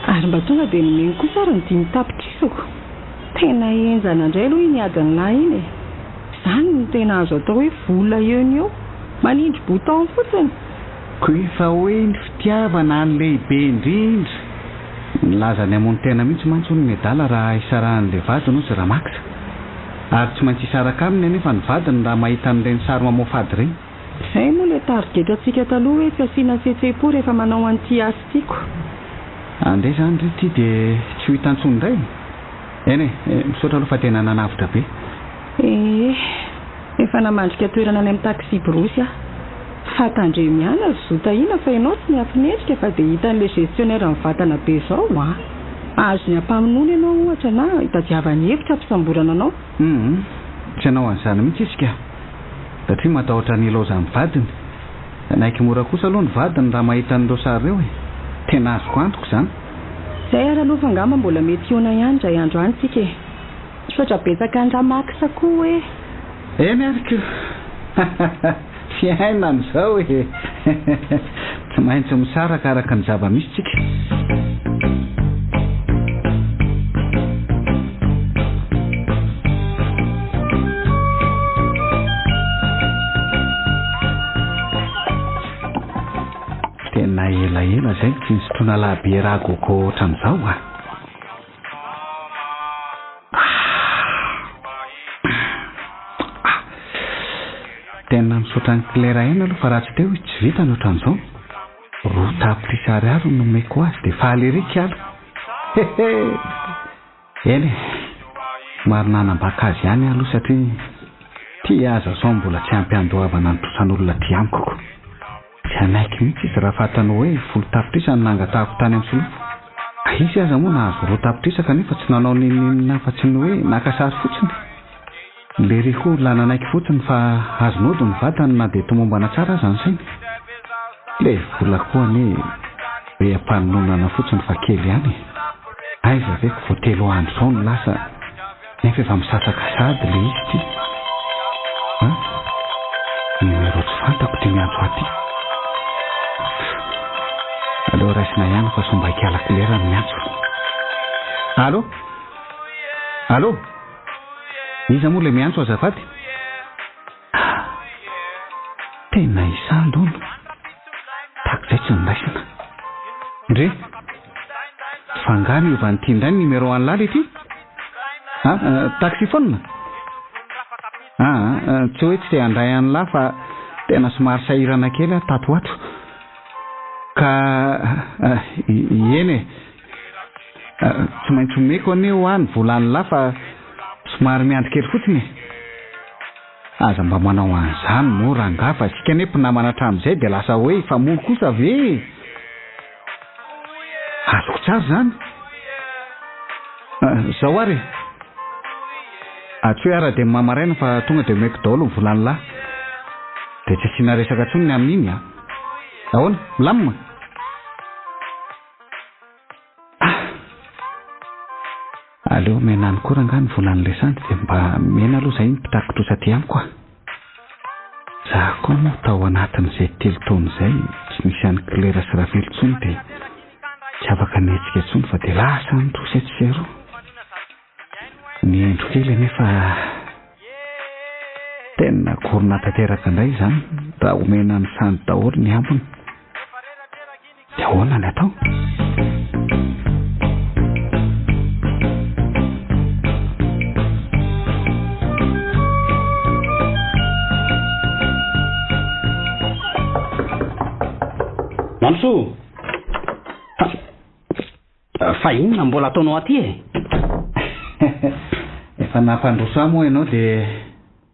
Ary mba tonga dia nomeny kosa ary ny 5 tapitrisako. Tena henjana indray aloha iny adin'ny lahy iny e. Izany no tena azo atao hoe vola eo no eo. Manindry bouton fotsiny. Ko efa hoe ny fitiavana ny lehibe indrindra. Nilaza ny hamono tena mihitsy mantsy hono nedala raha hisarahan'ilay vadiny hozy Ramax. Ary tsy maintsy hisaraka aminy anefa ny vadiny raha mahita an'ireny sary mamoafady ireny. Izay moa ilay tarigetrantsika taloha hoe tsy asiana fihetseham-po rehefa manao an'ity asa ity ko. Andeha izany ry ity dia tsy ho hita intsony indray e! Eny e, misaotra aloha fa tena nanavotra be. Ee, efa namandrika toerana any amin'ny taxi-brousse aho. Fa tandremo ihany ry zo Tahiana fa ianao tsy miafinendrika fa dia hitan'ilay gestionnaire mivantana be izao an! Azony ampamonoana ianao ohatra na itadiavany hevitra hampisamborana anao. Hum, tsy hanao an'izany mihitsy izy ka. Satria matahotra ny hilaozan'ny vadiny. Hanaiky mora kosa aloha ny vadiny raha mahita an'ireo sary ireo e! Tena azoko antoka izany. Izay ary aloha fa angamba mbola mety hihaona ihany indray andro any tsika e! Misaotra betsaka an Ramax koa e! Eny ary ko! Fiainana izao e! Tsy maintsy misaraka araka ny zava-misy tsika. Tena elaela izay no tsy nisotroana labiera gogo ohatran'izao a! Tena misaotra an'i Claire aina aloha fa raha tsy teo izy tsy vita ny ohatran'izao. 2 tapitrisa ariary no nomeko azy dia faly ery kala. Hehe! Eny e, somary nanambaka azy ihany aho aloha satria tia aza izao mbola tsy ampy handoavana ny trosan'olona aty amiko ko. Tsy hanaiky mihitsy izy raha fantany hoe 10 tapitrisa no nangatahako tany amin'ny solofo. Izy aza moa nahazo 2 tapitrisa kanefa tsy nanao n'inon'inona afa-tsy ny hoe naka sary fotsiny. Ilay riho olona nanaiky fotsiny fa azon'ody ny vatany na dia tomombana tsara aza ny sainy. Ilay vola koa anie hoe ampanononana fotsiny fa kely ihany e. Aiza ve ko vao 3 andro izao no lasa nefa efa misatsaka sahady ilay izy ity. An? Numéro tsy fantako ity miantso ahy ity. Aleo raisina ihany fa sao mba hikala Claire no miantso. Allô? Allô? Iza moa ilay miantso azafady? Ah! Tena i Sandy hono. Tahaka izay tsy noraisina. Ndry! Fa angaha niova an'ity indray ny numéro an'i Lala ity? Ah, taxiphone? Ah, tsy hoe tsy te handray an'lah fa tena somary sahirana kely aho tato ho ato. Ka eny e. Tsy maintsy omeko anie hoa ny volan'lah fa somary miandry kely fotsiny e. Aza mba manao an'izany moa rangahy fa isika anie mpinamana hatramin'izay dia lasa hoe hifamono kosa ve e! Azoko tsara izany. Izao ary e! Antsoy aho raha dia maraina fa tonga dia omeko daholo ny volan'lah. Dia tsy asiana resaka intsony ny amin'iny an! Ahoana? Milamina? Ah! Aleo omena any koa rangahy ny volan'ilay sandy dia mba mena aloha izay ny mpitaky trosa aty amiko ah! Za koa moa tao anatin'izay telo taona izay tsy nisy an'i Claire sy Ravelo intsony dia tsy afaka nihetsika intsony fa dia lasa ny trosa etsy sy eroa. Ny indro kely anefa tena gorona tanteraka indray izany raha omena an'i Sandy daholo ny ambiny. Dia ahoana ny atao? Mandrosoa! Fa inona mbola ataonao aty e? Efa nampandroso ahy moa ianao dia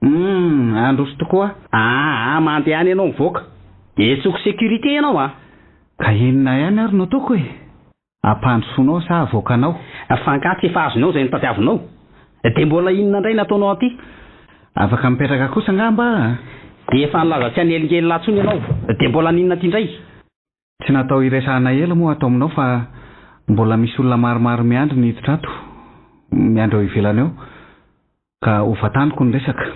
humm handroso tokoa aho. Aa mandehana ianao mivoaka. Etsoko sécurité ianao a! Ka inona ihany ary no ataoko e? Ampandrosoanao sa avoakanao? Fa angaha tsy efa azonao izay notadiavinao? Dia mbola inona indray no ataonao aty? Afaka mipetraka kosa angamba aho a! Dia efa nilaza tsy hanelingelina intsony ianao, dia mbola haninona aty indray? Tsy natao hiresahana ela moa ato aminao fa mbola misy olona maromaro miandry ny hiditra ato, miandry eo ivelany eo, ka ho vantaniko ny resaka.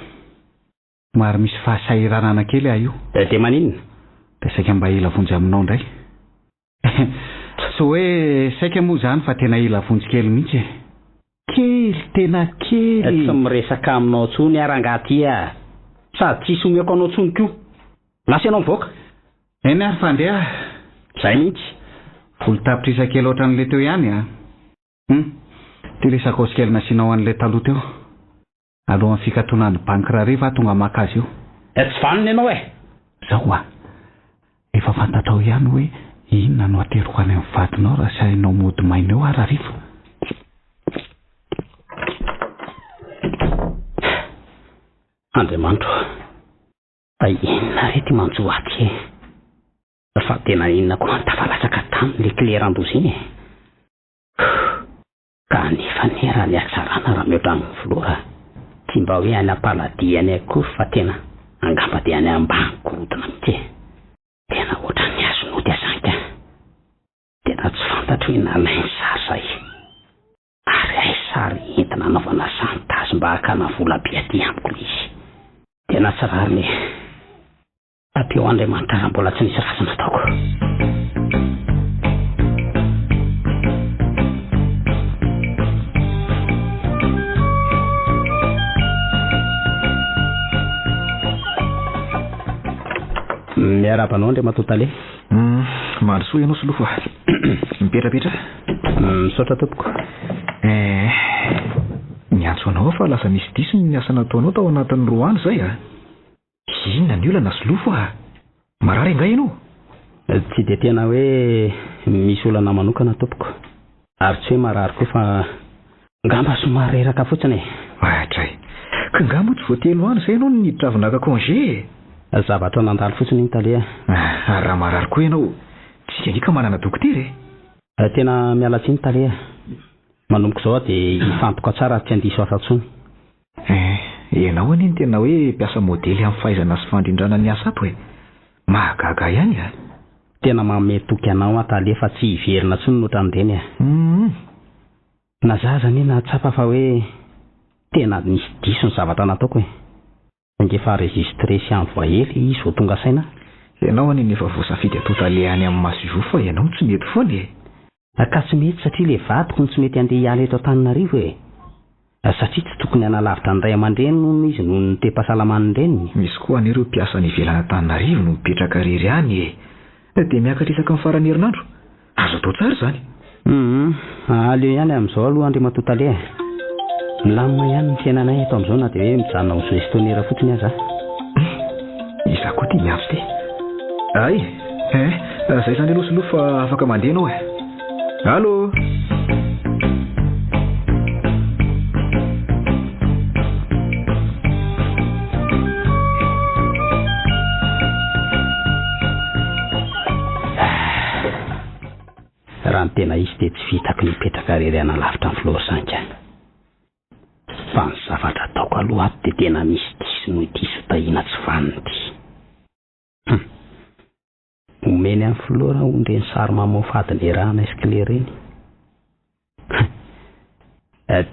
Somary misy fahasahiranana kely aho io. Dia maninona? Dia saika mba hila vonjy aminao indray. Tsy hoe saika moa izany fa tena hila vonjy kely mihitsy e. Kely, tena kely e. Tsy miresaka aminao intsony aho rangahy ty a! Sady tsisy omeko anao intsony koa. Lasa ianao mivoaka. Eny ary fa andeha. Zay mihitsy. Folo tapitrisa kely ohatran'ilay teo ihany a! Hum! Ty ilay sakaosy kely nasianao an'ilay taloha teo. Alohan'ny fikatonan'ny banky rahariva aho tonga maka azy io. Tsy vanona ianao e! Zao a! Efa fantatrao ihany hoe inona no ateriko any amin'ny vadinao raha sahinao mody maina eo aho rahariva. Andriamanitro a! Fa inona re ty manjo ahy ty e? Fa tena inona koa no tafalatsaka taminy le clé randoza iny e? Ka nefa anie raha ny hatsarana raha mihoatra amin'ny flora tsy mba hoe any am-paladia any akory fa tena angamba dia any ambany gorodona mihitsy e! Tena ohatran'ny azon'ody azany ka! Tena tsy fantatro hoe nalainy sary zay ary hay sary entina anaovana chantage mba hakana vola be aty amiko le izy. Tena tsy rariny e! Ampio Andriamanitra raha mbola tsy nisy ratsy nataoko. Miarahaba anao Andriamatoa Tale. Mandrosoa ianao Solofo a. Mipetrapetraha. Misaotra tompoko. Eh, niantso anao aho fa lasa nisy diso ny asa nataonao tao anatin'ny roa andro izay a. Inona ny olana Solofo a? Marary angaha ianao? Tsy dia tena hoe misy olana manokana tompoko. Ary tsy hoe marary koa fa ngamba somary reraka fotsiny e. Oadray. Ka nga moa tsy vao telo andro izay ianao no niditra avy naka congé e? Zavatra nandalo fotsiny iny tale a. Ary raha marary koa ianao, tsika ange ka manana dokotera e. Tena miala tsiny tale a. Manomboka izao aho dia hifantoka tsara ary tsy handiso asa intsony. Eh, ianao anie no tena hoe mpiasa modely amin'ny fahaizana sy fandrindrana ny asa ato e! Mahagaga ihany a! Tena manome toky anao aho tale fa tsy hiverina intsony ny ohatran'ireny e! Humm. Na za aza anie nahatsapa fa hoe tena nisy diso ny zavatra nataoko e! Saingy efa enregistré sy envoyé le izy vao tonga saina aho. Ianao anie no efa voasafidy atao tale any amin'ny masoivoho fa ianao no tsy mety foana e! Ka tsy mety satria le vadiko no tsy mety handeha hiala eto Antananarivo e! Satria tsy tokony hanalavitra ny ray aman-dreniny hono izy noho ny toe-pahasalaman'ny reniny. Misy koa anie ireo mpiasa any ivelan'Antananarivo no mipetraka irery any e! Dia miakatra isaky ny faran'ny herinandro. Azo atao tsara izany. Hum, aleo ihany amin'izao aloha Andriamatoa Tale e. Milamina ihany ny fiainanay eto amin'izao na dia hoe mijanona ho gestionnaire fotsiny aza aho. Hum, iza koa ity miantso ity? Hay, eh, izay izany aloha Solofo fa afaka mandeha ianao e. Allô? Raha ny tena izy dia tsy vitako ny hipetraka irery hanalavitra an'i Florent ka. Fa ny zavatra ataoko aloha ato dia tena misy diso noho ity sotahiana tsy vanona ity. Hum. Omeny an'i Flora hono ireny sary mamoafady niarahanay sy Claire ireny. Hum.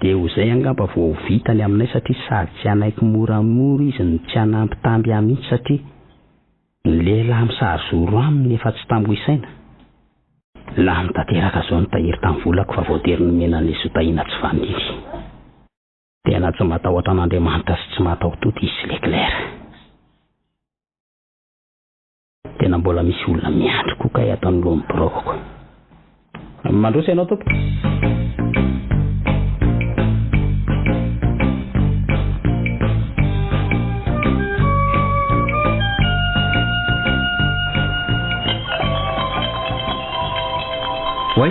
Dia ho izay angamba vao ho vita ny aminay satria sady tsy hanaiky moramora izy no tsy hanambitamby ahy mihitsy satria ny lehilahy misary zoro aminy efa tsy tambo isaina. Lany tanteraka izao ny tahiry tamin'ny volako fa voatery nomena an'ilay sotahiana tsy vanily. Tena tsy matahotra an'Andriamanitra sy tsy mahataho-tody izy sy Leclerc. Tena mbola misy olona miandry koa kay ato anoloan'ny biraoko. Mandroso ianao tompoko. Oay,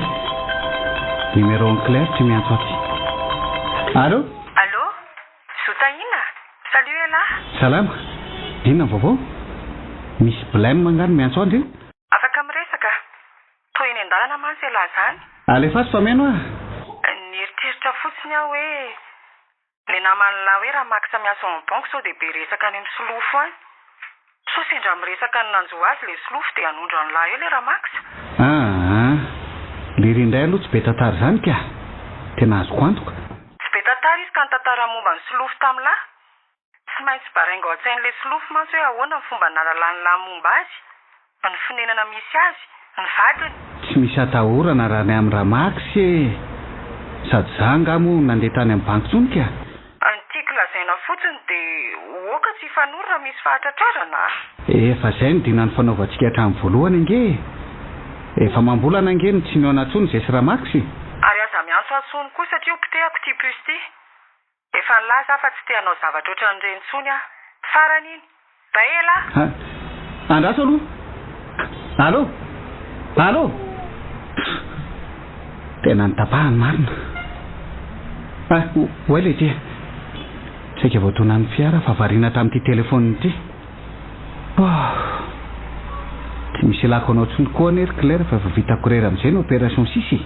numéro an'i Claire tsy miantso aty. Allô? Allô? Zo Tahiana? Salut elah! Salama! Inona ny vaovao? Misy blème angaha no miantso andry? Afaka miresaka? Toa eny an-dalana mantsy elah zany. Alefaso fa meno ah! Nieritreritra fotsiny aho hoe le naman'lah hoe Ramax miasa ao amin'ny banky sao dia be resaka any amin'ny solofo any. Sao sendra miresaka ny nanjo azy le solofo dia hanondro an'lah eo le Ramax? Aa! Lery indray aloha tsy be tantara izany ka! Tena azoko antoka. Tsy be tantara izy ka nitantara momba ny solofo tamin'lah. Tsy maintsy baraingo ao an-tsain'ilay solofo mantsy hoe ahoana ny fomba nahalalan'lah momba azy, ny fonenana misy azy, ny vadiny. Tsy misy atahorana raha ny amin'i Ramax e! Sady za angaha moa nandeha tany amin'ny banky intsony ka! Ny tiako lazaina fotsiny dia oka tsy hifanoro raha misy fahatratrarana a! Efa izay no dina nifanaovantsika hatramin'ny voalohany ange e! Efa amam-bolana ange no tsy nihaona intsony zay sy Ramax e! Ary aza miantso ahy tsony koa satria ho potehako ity puce ity. Efa nilaza aho fa tsy te hanao zavatra ohatran'ireny intsony aho. Farany iny. Bye elah! Ha! Andraso aloha! Allô! Allô! Tena notapahany marina. Ah, oay lehibe. Saika voadonan'ny fiara fa variana tamin'ity telephone ity. Oh! Tsy misy ilako anao intsony koa anie ry Claire fa efa vitako irery amin'izay ny opération sisa e!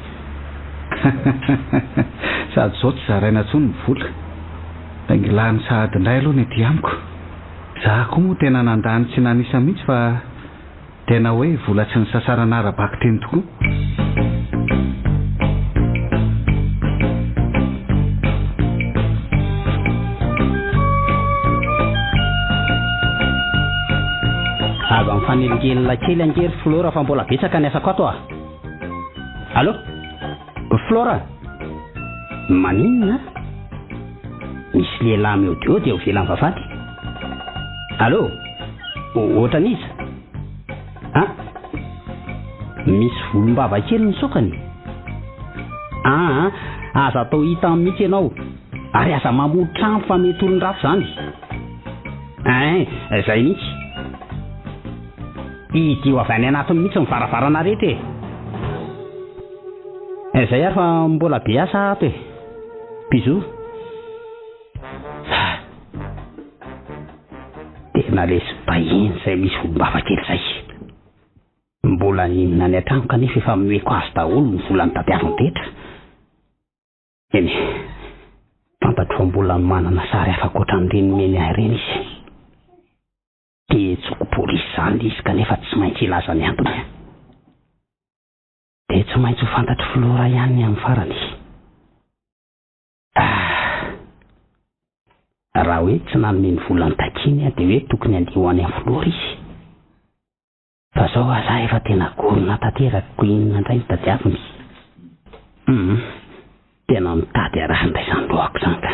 Sady izao tsy zaraina intsony ny vola. Saingy lany sahady indray aloha ny aty amiko. Za koa moa tena nandany tsy nanisa mihitsy fa Tena hoe vola tsy nisasarana ara-bakiteny tokoa. Aza mifanelingelina kely ange ry Flora fa mbola betsaka ny asako ato a! Allô? Flora? Maninona? Misy lehilahy miodiody eo ivelan'ny vavahady. Allô? Ohatran'iza? An? Misy volombava kely ny sokany? Aa, aza atao hita mihitsy ianao. Ary aza mamono trano fa mety olon-dratsy izany. Ein, izay mihitsy. Hidio avy any anatiny mihitsy ny varavarana rehetra e. Izay ary fa mbola be asa ato e. Bisous. Tena lesy bahiny izay misy volombava kely izay. Mbola ninona any an-trano kanefa efa nomeko azy daholo ny vola nitadiaviny rehetra. Eny, fantatro fa mbola manana sary hafa ankoatran'ireny nomeny ahy ireny izy. Te hetsoko polisy izany izy kanefa tsy maintsy hilaza ny antony aho. Dia tsy maintsy ho fantatr'i Flora ihany ny amin'ny farany. Ah! Raha hoe tsy nanome ny vola notakiany aho dia hoe tokony handeha ho any amin'i Flora izy. Fa zao aza efa tena gorona tanteraka ko inona indray no tadiaviny? Hum! Tena mitady araha indray izany lohako izany ka.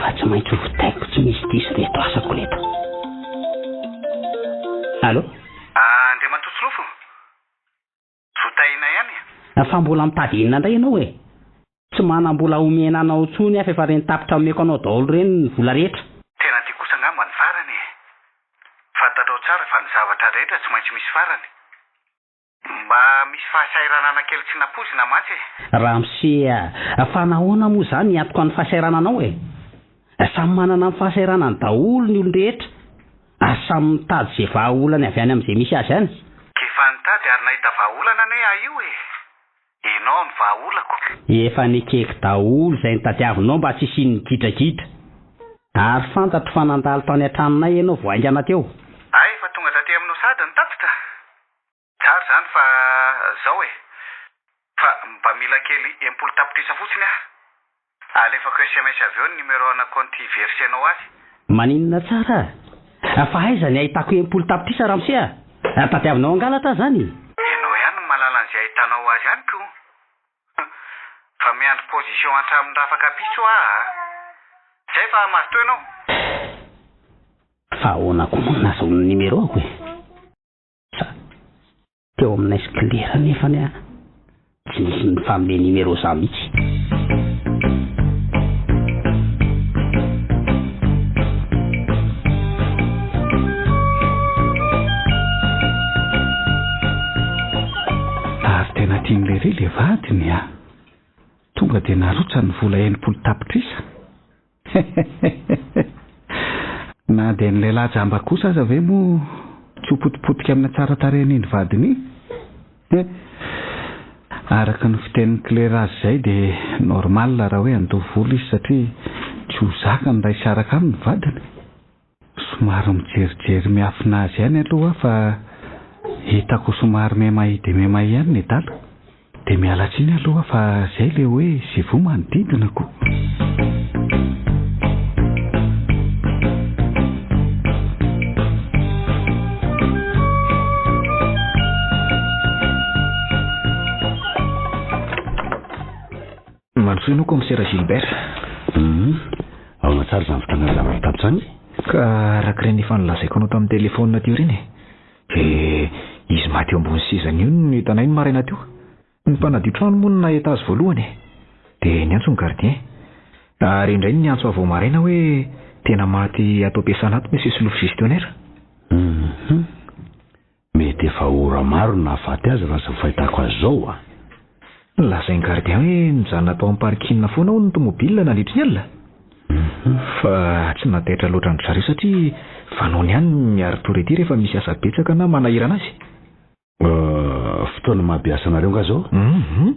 Fa tsy maintsy ho vitaiko tsy misy diso ireto asako ireto. Allô? Andriamatoa Solofo? Zo Tahiana ihany e? Fa mbola mitady inona indray ianao e? Tsy manam-bola homena anao intsony aho fa efa ireny tapitra omeko anao daholo ireny ny vola rehetra. Tena ty kosa angamba ny farany e! Fantatrao tsara fa ny zavatra rehetra tsy maintsy misy farany. Mba misy fahasahiranana kely tsy nampoizina mantsy e! Ramose a! Fa nahoana moa za miantoka ny fahasahirananao e? Samy manana ny fahasahiranany daholo ny olon-drehetra ary samy mitady izay vahaolany avy any amin'izay misy azy any. K'efa nitady ary nahita vahaolana anie aho io e! Enao no vahaolako. Efa nekeko daholo izay nitadiavinao mba tsy hisian'ny gidragidra. Ary fantatro fa nandalo tany an-tranonay ianao vao haingana teo. Hay efa tonga taty aminao sahady ny tatitra? Tsara izany fa zao e! Fa mba mila kely 60 tapitrisa fotsiny aho. Alefako sms avy eo ny numéro ana compte hi-verser-nao azy. Maninona tsara a! Fa aiza ny ahitako 60 tapitrisa ramose a! Tadiavinao hangalatra aho zany? Ianao ihany no mahalala an'izay ahitanao azy any ko! Fa miandry position hatramin'ny rafakapitso aho a! Zay fa mazotoa ianao! Fa ahoana koa moa no nahazoany ny numéro-ako e? Sa teo aminay sy Claire anefany a, tsy nisy nifanome numéro za mihitsy. Ary tena tian'i Lery le vadiny a! Tonga dia narotsany ny vola 60 tapitrisa. Na dia ny lehilahy jamba kosa aza ve moa tsy ho potipotika amin'ny hatsaran-tarehin'iny vadiny iny? Araka ny fitenin'i Claire azy izay dia normal raha hoe handoa vola izy satria tsy ho zakany raha hisaraka aminy ny vadiny. Somary mijerijery miafina azy ihany aloha aho fa hitako somary mihamahia dia mihamahia ihany nedala. Dia miala tsiny aloha fa zay le hoe zivo manodidina ko. Mandrosoa ianao Commissaire Gilbert. Hum, ahoana tsara izany fitrangan'ny zavatra tato izany e? Ka araka ireny efa nolazaiko anao tamin'ny telefaonina teo ireny e, dia izy maty eo ambony sezany io no hitanay ny maraina teo. Ny mpanadio trano moa no nahita azy voalohany e, dia niantso ny gardien. Ary indray niantso ahy vao maraina hoe tena maty ato am-piasana ato Monsieur Solofo Gestionnaire. Hum, Mety efa ora maro no nahafaty azy raha izao fahitako azy izao a! Lazain'ny gardien hoe nijanona tao amin'ny parking foana hono ny tomobile nandritry ny alina. Fa tsy nahataitra loatra an-dry zareo satria fanaony ihany ny miari-tory ety rehefa misy asa betsaka na manahirana azy. Fotoana maha be asa anareo angaha izao? Hum.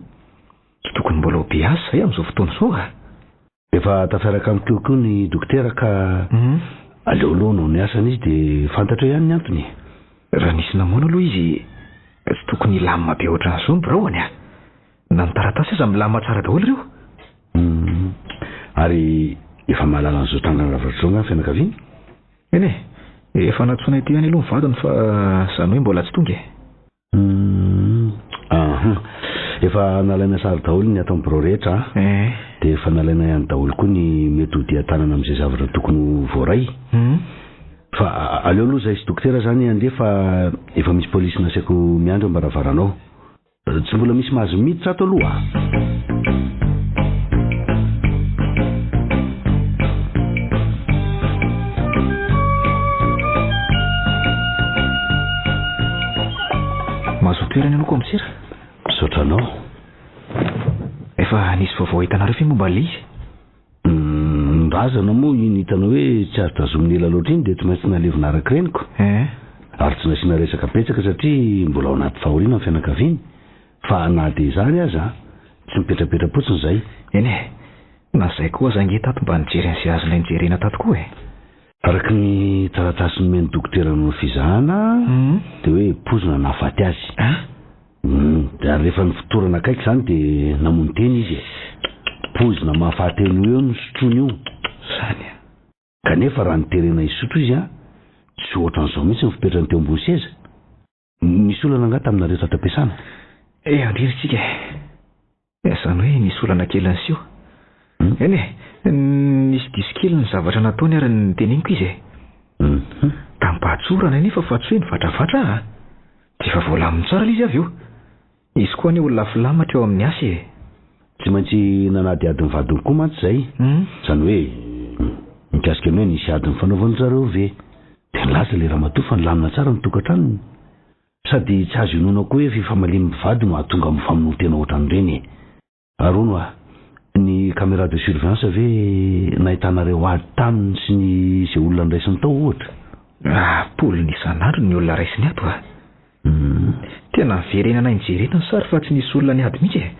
Tsy tokony mbola ho be asa izay amin'izao fotoana izao a! Efa tafiaraka amiko koa ny dokotera ka aleo aloha hanao ny asany izy dia fantatro eo ihany ny antony e. Raha nisy namono aloha izy tsy tokony hilamina be ohatran'izao ny biraony a! Na ny taratasy aza milamina tsara daholo ireo. Humm. Ary efa mahalala an'izao trangana zavatra izao angaha ny fianakaviany? Eny e! Efa nantsoina ety ihany aloha ny vadiny fa izany hoe mbola tsy tonga e! Humm ahn. Efa nalaina sary daholo ny ato amin'ny birao rehetra an. Eh. Dia efa nalaina ihany daholo koa ny mety ho dian-tanana amin'izay zavatra tokony ho voaray. Humm. Fa aleo aloha izahay sy dokotera izany handeha fa efa misy polisy nasaiko miandry eo am-baravarana ao. Tsy mbola misy mahazo miditra ato aloha an. Mahazoa toerana ianao kaomisera. Misaotra anao. Efa nisy vaovao hitanareo ve momba an'ilay izy? Ny razana moa iny hitanao hoe tsy azo tazomina ela loatra iny dia tsy maintsy nalevina araka ireny ko. Ary tsy nasiana resaka betsaka satria mbola ao anaty fahoriana ny fianakaviany. Fa na dia izany aza, tsy mipetrapetra-potsiny izay. Eny e! Na izay koa aza ange tato mba nijery an'izay azonay nojerena tato koa e! Araka ny taratasy nomen'ny dokotera nanao fizahana dia hoe poizina nahafaty azy. Dia ary rehefa nifotorana akaiky izany dia namono tena izy e! Poizina mahafaty eo no eo no sotroiny io. Izany an! Kanefa raha noterena hisotro izy an, tsy ohatran'izao mihitsy ny fipetrany teo ambony seza. Nisy olana angaha taminareo tato am-piasana? Eh, andeha ry tsika e! Izany hoe nisy olana kely niseho. Eny e! Nisy diso kely ny zavatra nataony ary noteneniko izy e. Tamim-pahatsorana anefa fa tsy hoe nivatravatra aho a! Dia efa voalaminy tsara ilay izy avy eo. Izy koa anie olona filamatra eo amin'ny asa e! Tsy maintsy nanadihady ny vadiny koa mantsy izay. Izany hoe mikasika ny hoe nisy ady nifanaovan-dry zareo ve. Dia nilaza ilay ramatoa fa nilamina tsara ny tokantranony. Sady tsy azo inoana koa hoe fifamalian'ny mpivady no hahatonga amin'ny famonoan-tena ohatran'ireny e! Ary hono hoa, ny caméra de surveillance ve nahitanareo ady taminy sy ny izay olona niraisiny tao ohatra? Am-polony isan'andro ny olona raisiny ato a! Tena niverenanay nijerena ny sary fa tsy nisy olona niady mihitsy e!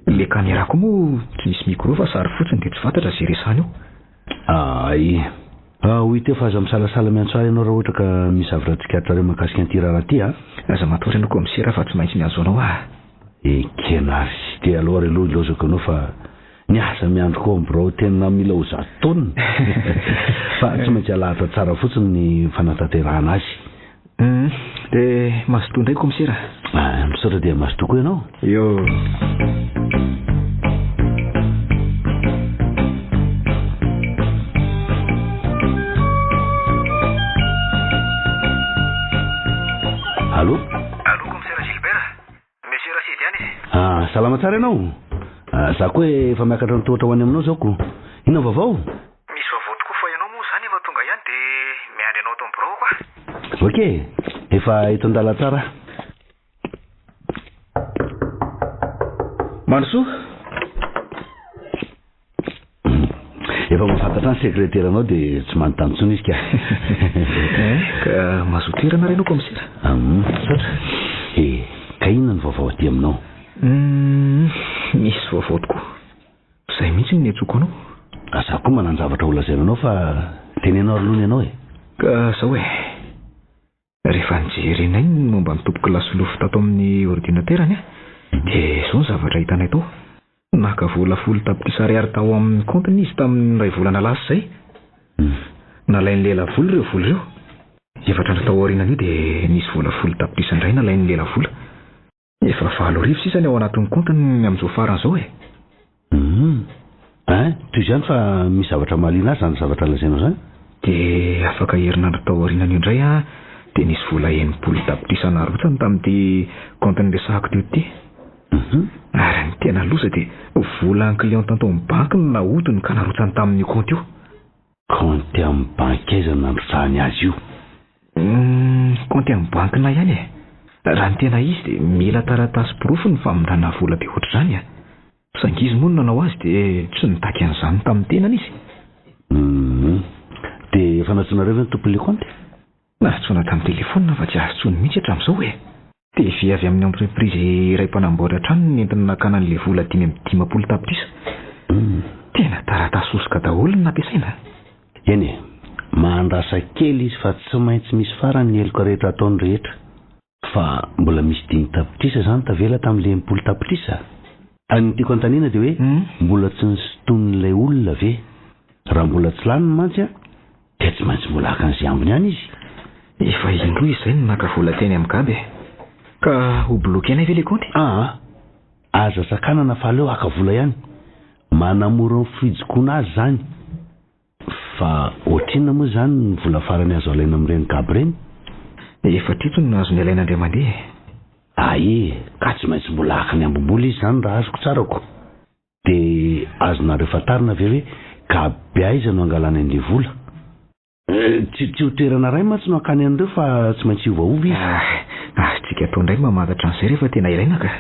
Ilay caméra koa moa tsy misy micro fa sary fotsiny dia tsy fantatra izay resahiny eo. Aay. Ho hita eo fa aza misalasala miantso ahy ianao raha ohatra ka misy zavatra tsikaritrareo mahakasika an'ity raharaha ity a! Aza matahotra ianao kaomisera fa tsy maintsy miantso anao aho. Ekena ary. Dia aleo ary aloha ilaozako ianao fa ny asa miandry koa ao amin'ny birao tena mila ho zato taonina. Fa tsy maintsy alahatra tsara fotsiny ny fanatanterahana azy. Hum, dia mazotoa indray kaomisera. Ah, misaotra dia mazotoa koa ianao. Eo. Allô? Allô, kaomisera Gilbert? Monsieur Rachid ihany e. Ah, salama tsara ianao? Ah, za koa efa miakatra ny tohatra ho any aminao zao ko. Inona ny vaovao? Misy vaovao tokoa fa ianao moa izany efa tonga ihany dia miandry anao ato amin'ny birao aho. Ok, efa eto an-dalantsara aho. Mandrosoa. Efa mahafantatra ny sekreteranao dia tsy manontany intsony izy ka. Eh, ka mazoto toerana re ianao kaomisera. Hum, misaotra. Eh, ka inona ny vaovao aty aminao? Hum, misy vaovao tokoa. Izay mihitsy no niantsoako anao. Za koa manan-javatra holazaina anao fa teneno ary aloha ny anao e. Ka zao e. Rehefa nijerenay ny momba ny tompokolahy Solofo tato amin'ny ordinaterany dia izao ny zavatra hitanay tao. Naka vola folo tapitrisa ariary tao amin'ny kaontiny izy tamin'ny iray volana lasa izay. Nalain'ny lelavola ireo vola ireo. Efatra andro tao aorianan'io dia nisy vola folo tapitrisa indray nalain'ny lelavola. Efa 8000 sisa ny ao anatin'ny kaontiny amin'izao farany izao e! Humm. Hein, toy izany fa misy zavatra mahaliana ahy izany zavatra lazainao izany? Dia afaka herinandro tao aorianan'io indray an, dia nisy vola 60 tapitrisa narotsany tamin'ity kaonty niresahako teo ity. Ary ny tena loza dia volan'ny client tao amin'ny banky no nahodiny ka narotsany tamin'io kaonty io. Kaonty amin'ny banky aiza no nandrotsahany azy io? Humm, kaonty amin'ny bankinay ihany e! Raha ny tena izy dia mila taratasy porofo ny famindrana vola be ohatr'izany a! Saingy izy moa no nanao azy dia tsy nitaky an'izany tamin'ny tenany izy. Humm, dia efa nantsoinareo ve ny tompon'ilay kaonty? Nantsoina tamin'ny telefaonina fa tsy azo intsony mihitsy hatramin'izao e! TV avy amin'ny entreprise iray mpanamboatra trano no nentiny nakana an'ilay vola 55 tapitrisa. Tena taratasy hosoka daholo no nampiasaina. Eny e, mahandrasa kely izy fa tsy maintsy misy farany ny heloka rehetra ataony rehetra. Fa mbola misy dimy tapitrisa izany tavela tamin'ilay 60 tapitrisa? Ny tiako anontaniana dia hoe mbola tsy nisintonin'ilay olona ve? Raha mbola tsy laniny mantsy an, dia tsy maintsy mbola haka an'izay ambiny ihany izy. Efa indroa izy izay no naka vola teny amin'i Gaby e. Ka ho bloquer-nay ve ilay kaonty? Aa! Aza sakanana fa aleo haka vola ihany. Manamora ny fijokoana azy izany. Fa ohatrinona moa izany ny vola farany azo alaina amin'ireny Gaby ireny? Efa hatreto no azony alaina indray mandeha e. Ae! Ka tsy maintsy mbola haka ny ambim-bola izy izany raha azoko tsara ko. Dia azonareo fantarina ve hoe Gaby aiza no angalany an'ilay vola? Tsy tsy ho toerana iray mantsy no hakany an'ireo fa tsy maintsy hiovaova izy. Ah, azontsika atao indray ny mamantatra an'izay rehefa tena ilaina ka.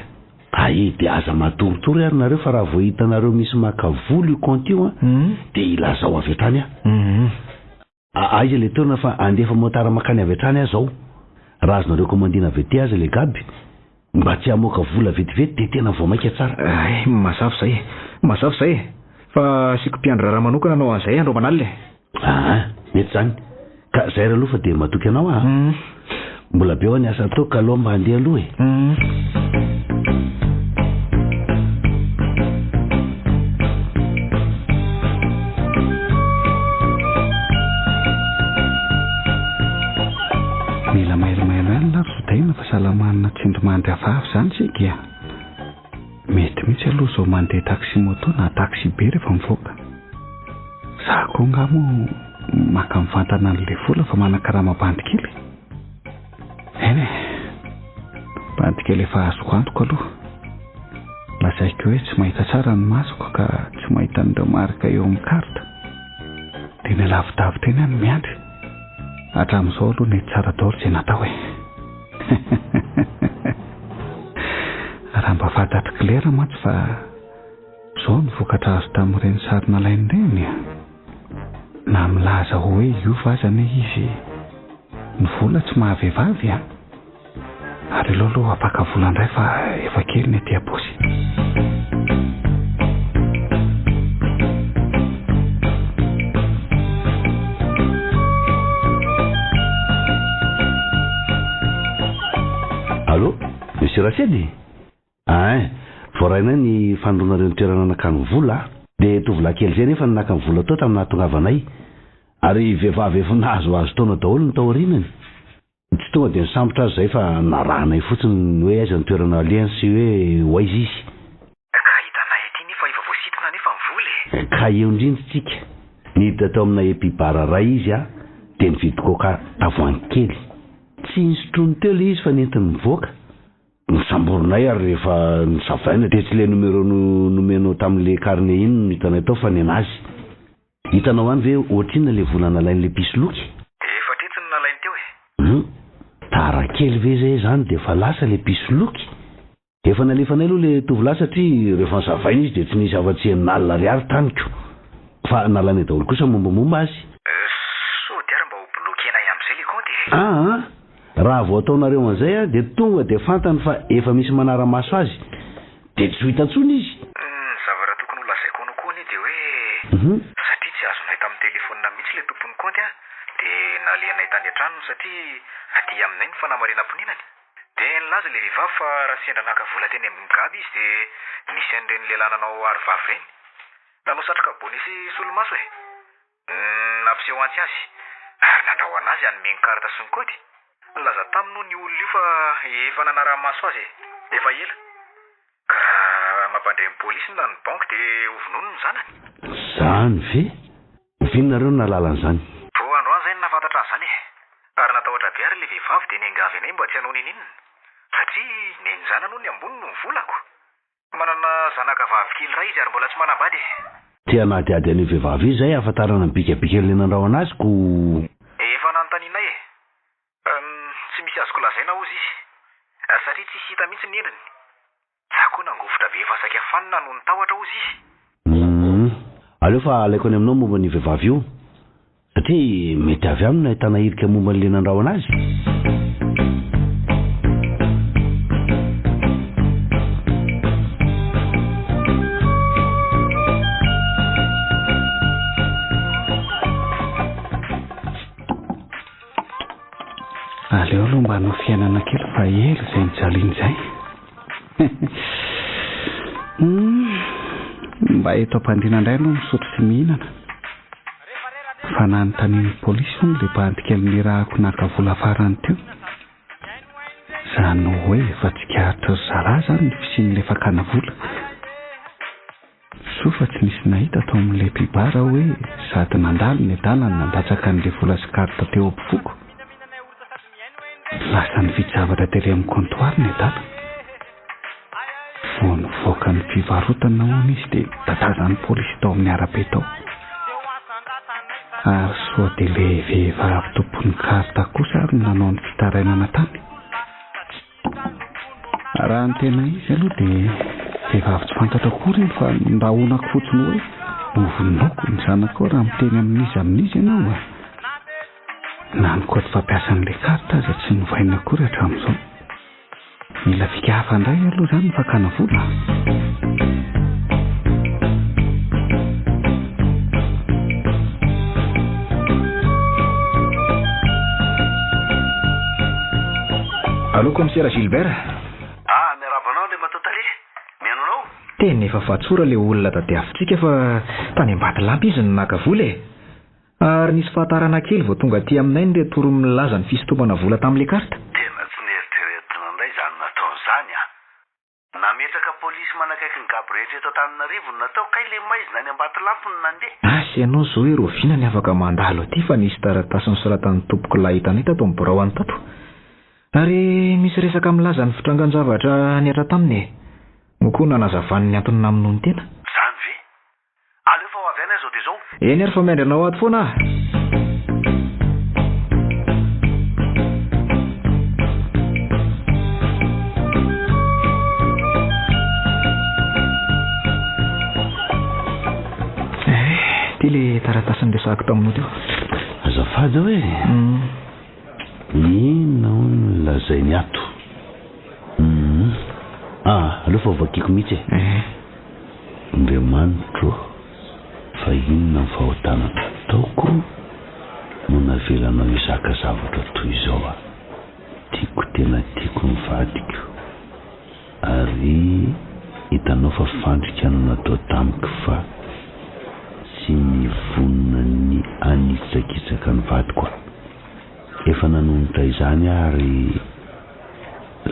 Ae, dia aza matoritory ary nareo fa raha vao hitanareo misy maka vola io compte io an, dia ilazao avy hatrany aho. Aiza ilay toerana fa handefa motard makany avy hatrany aho zao. Raha azonareo commandina avy aty aza ilay Gaby, mba tsy hamoaka vola vetivety dia tena vao maika tsara. Hay, mazava izay e! Mazava izay e! Fa asiako mpiandry raharaha manokana hanao an'izay andro aman'alina e! Aa, mety izany. Ka zay ry aloha fa dia matoky anao aho a! Mbola be hoa ny asa ataoko ka aleo mba handeha aloha e! Mila mailomailo ihany lah ry Zodaina fa sahala manana tsindrimandry hafahafa izany isika e! Mety mihitsy aloha izao mandeha taxi moto na taxi be rehefa mivoaka. Za koa angaha moa maka mivantana an'ilay vola fa manakarama bandy kely? Eny e, bandy kely efa azoko antoka aloha. Lazaiko hoe tsy mahita tsara ny masoko ka tsy mahita an'ireo marika eo amin'ny carte. Dia eny alavidavitra eny aho no miandry. Hatramin'izao aloha nety tsara daholo izay natao e. Raha mba fantatr'i Claire mantsy fa izao ny vokatra azo tamin'ireny sary nalainy ireny a! Na milaza hoe hiova aza anie izy, ny vola tsy maha-vehivavy a! Ary aleo aloha hampaka vola indray fa efa kely ny aty am-paosy. Allô, Monsieur Rasedy? Ein, voarainay ny fanondroanareo ny toerana nakany vola a! Dia tovolahy kely izay anefa no naka ny vola tao tamin'ny nahatongavanay. Ary vehivavy efa nahazoazo taona daholo no tao aorianany. Tsy tonga dia nisambotra azy izay fa narahanay fotsiny ny hoe aiza ny toerana alehany sy hoe ho aiza izy. Ka hitanay aty nefa efa voasintona anefa ny vola e! Ka eo indrindra tsika. Niditra tao amina epi-bar iray izy a, dia nividy coca tavoahangy kely. Tsy nisotroiny teo ilay izy fa nentiny nivoaka. Nosamborinay ary rehefa nosavaina dia tsy ilay numéro nomenao tamin'ilay carnet iny no hitanay tao fa nenazy. Hitanao any ve ohatrinona ilay vola nalain'ilay mpisoloky? Efa hatreto no nalainy teo e! Hum! Tara kely ve izay izany dia efa lasa ilay mpisoloky? Efa nalefanay aloha ilay tovolahy satria rehefa nosavaina izy dia tsy nisy afa-tsy enina alina ariary tany ko! Fa nalainay daholo kosa ny mombamomba azy. Sao dia ary mba ho bloquer-nay amin'izay ilay kaonty e! Aa! Raha vao ataonareo an'izay dia tonga dia fantany fa efa misy manara-maso azy dia tsy ho hita intsony izy. Ny zavatra tokony ho lazaiko anao koa anie dia hoe satria tsy azonay tamin'ny telephone mihitsy ilay tompon'ny kaonty an, dia nalehanay tany an-tranony satria aty aminay ny fanamarinam-ponenany. Dia nilaza ilay vehivavy fa raha sendra naka vola teny amin'ny Gab izy dia nisy an'ireny lehilahy nanao aro vava ireny. Nanao satroka bonnet sy solomaso e! Nampiseho antsy azy ary nandrahona azy hanome ny carte sy ny kaody. Nilaza taminy hono io olona io fa efa nanaraha-maso azy e! Efa ela. Ka raha mampandre ny polisy na ny banky dia hovonoiny ny zanany. Izany ve? Oviana nareo no nahalala an'izany? Vao androany izay no nahafantatra an'izany e! Ary natahotra be ary ilay vehivavy dia niangavy anay mba tsy hanao n'inon'inona. Satria nen'ny zanany hono ny amboniny ny volako. Manana zanaka vavy kely iray izy ary mbola tsy manambady e! Te hanadihady an'io vehivavy io izay hahafantarana ny bikabikan'ilay nandrahona azy ko. Efa nanontanianay e! Humm, tsy misy azoko lazaina hozy izy. Satria tsisy hita mihitsy ny endriny. Za koa nangovitra be efa saika fanina noho ny tahotra hozy izy. Humm, aleo fa alaiko any aminao momba an'io vehivavy io. Satria mety avy aminy no ahitana hirika momba an'ilay nandrahona azy. Aleo aloha mba hanao fiainana kely fa ela izay nijaliana izay. Mba eto am-pandriana indray aloha misotro sy mihinana. Fa nanontanian'ny polisy hono ilay bandy kely nirahako naka vola farany teo. Izany hoe efa tsikaritry ry zalahy izany ny fisian'ilay fakana vola. Soa fa tsy nisy nahita tao amin'ilay mpi-bar aho hoe sady nandalo ny adala no nandatsaka an'ilay vola sy carte teo am-pofoko. Lasa nividy zavatra tery amin'ny comptoir ny adala. Vao nivoaka ny fivarotana hono izy dia tatazan'ny polisy tao amin'ny arabe tao. Ary soa dia ilay vehivavy tompon'ny carte kosa ary no nanao ny fitarainana tany. Raha ny tena izy aloha dia vehivavy tsy fantatro akory iny fa nirahonako fotsiny hoe hovonoiko ny zanakao raha miteny amin'iza amin'iza ianao e. Na ny code fampiasan'ilay carte aza tsy novaina akory hatramin'izao. Mila fika hafa indray aloha izany ny fakana vola. Allô commissaire Gilbert. Ah, miarahaba anao Andriamatoa Tale. Mihaino anao. Tena efa fatsora ilay olona tadiavintsika fa tany Ambatolampy izy no naka vola e. Ary nisy fahatarana kely vao tonga aty aminay ny retour milaza ny fisintomana vola tamin'ilay carte. Tena tsy neritreretina indray izany nataony izany an! Nametraka polisy manakaiky ny gabo rehetra eto. Antananarivo no natao kay le maizina any Ambatolampy no nandeha. Asa ianao izao hoe rahoviana ny afaka mandalo aty fa nisy taratasy nosoratan'ny tompokolahy hitanay tato amin'ny birao any tato. Ary misy resaka milaza ny fitrangan-javatra nihatra taminy e. Moa koa nanazavany ny antony namonoany tena. Zany ve? Aleo fa ho avy any aho izao dia izao. Eny ary fa miandry anao ato foana aho. Eh, ity le taratasy niresahako taminao teo. Azafady aho e. Inona hono no lazainy ato? Humm. Ah, aleo fa hovakiako mihitsy e. Eh. Andriamanitro ô, fa inona ny fahotana nataoko no navelanao hizaka zavatra toy izao aho? Tiako tena tiako ny vadiko, ary hitanao fa fandrika no natao tamiko fa tsy nivonona ny hanitsakitsaka ny vadiko aho. Efa nanonitra izany aho ary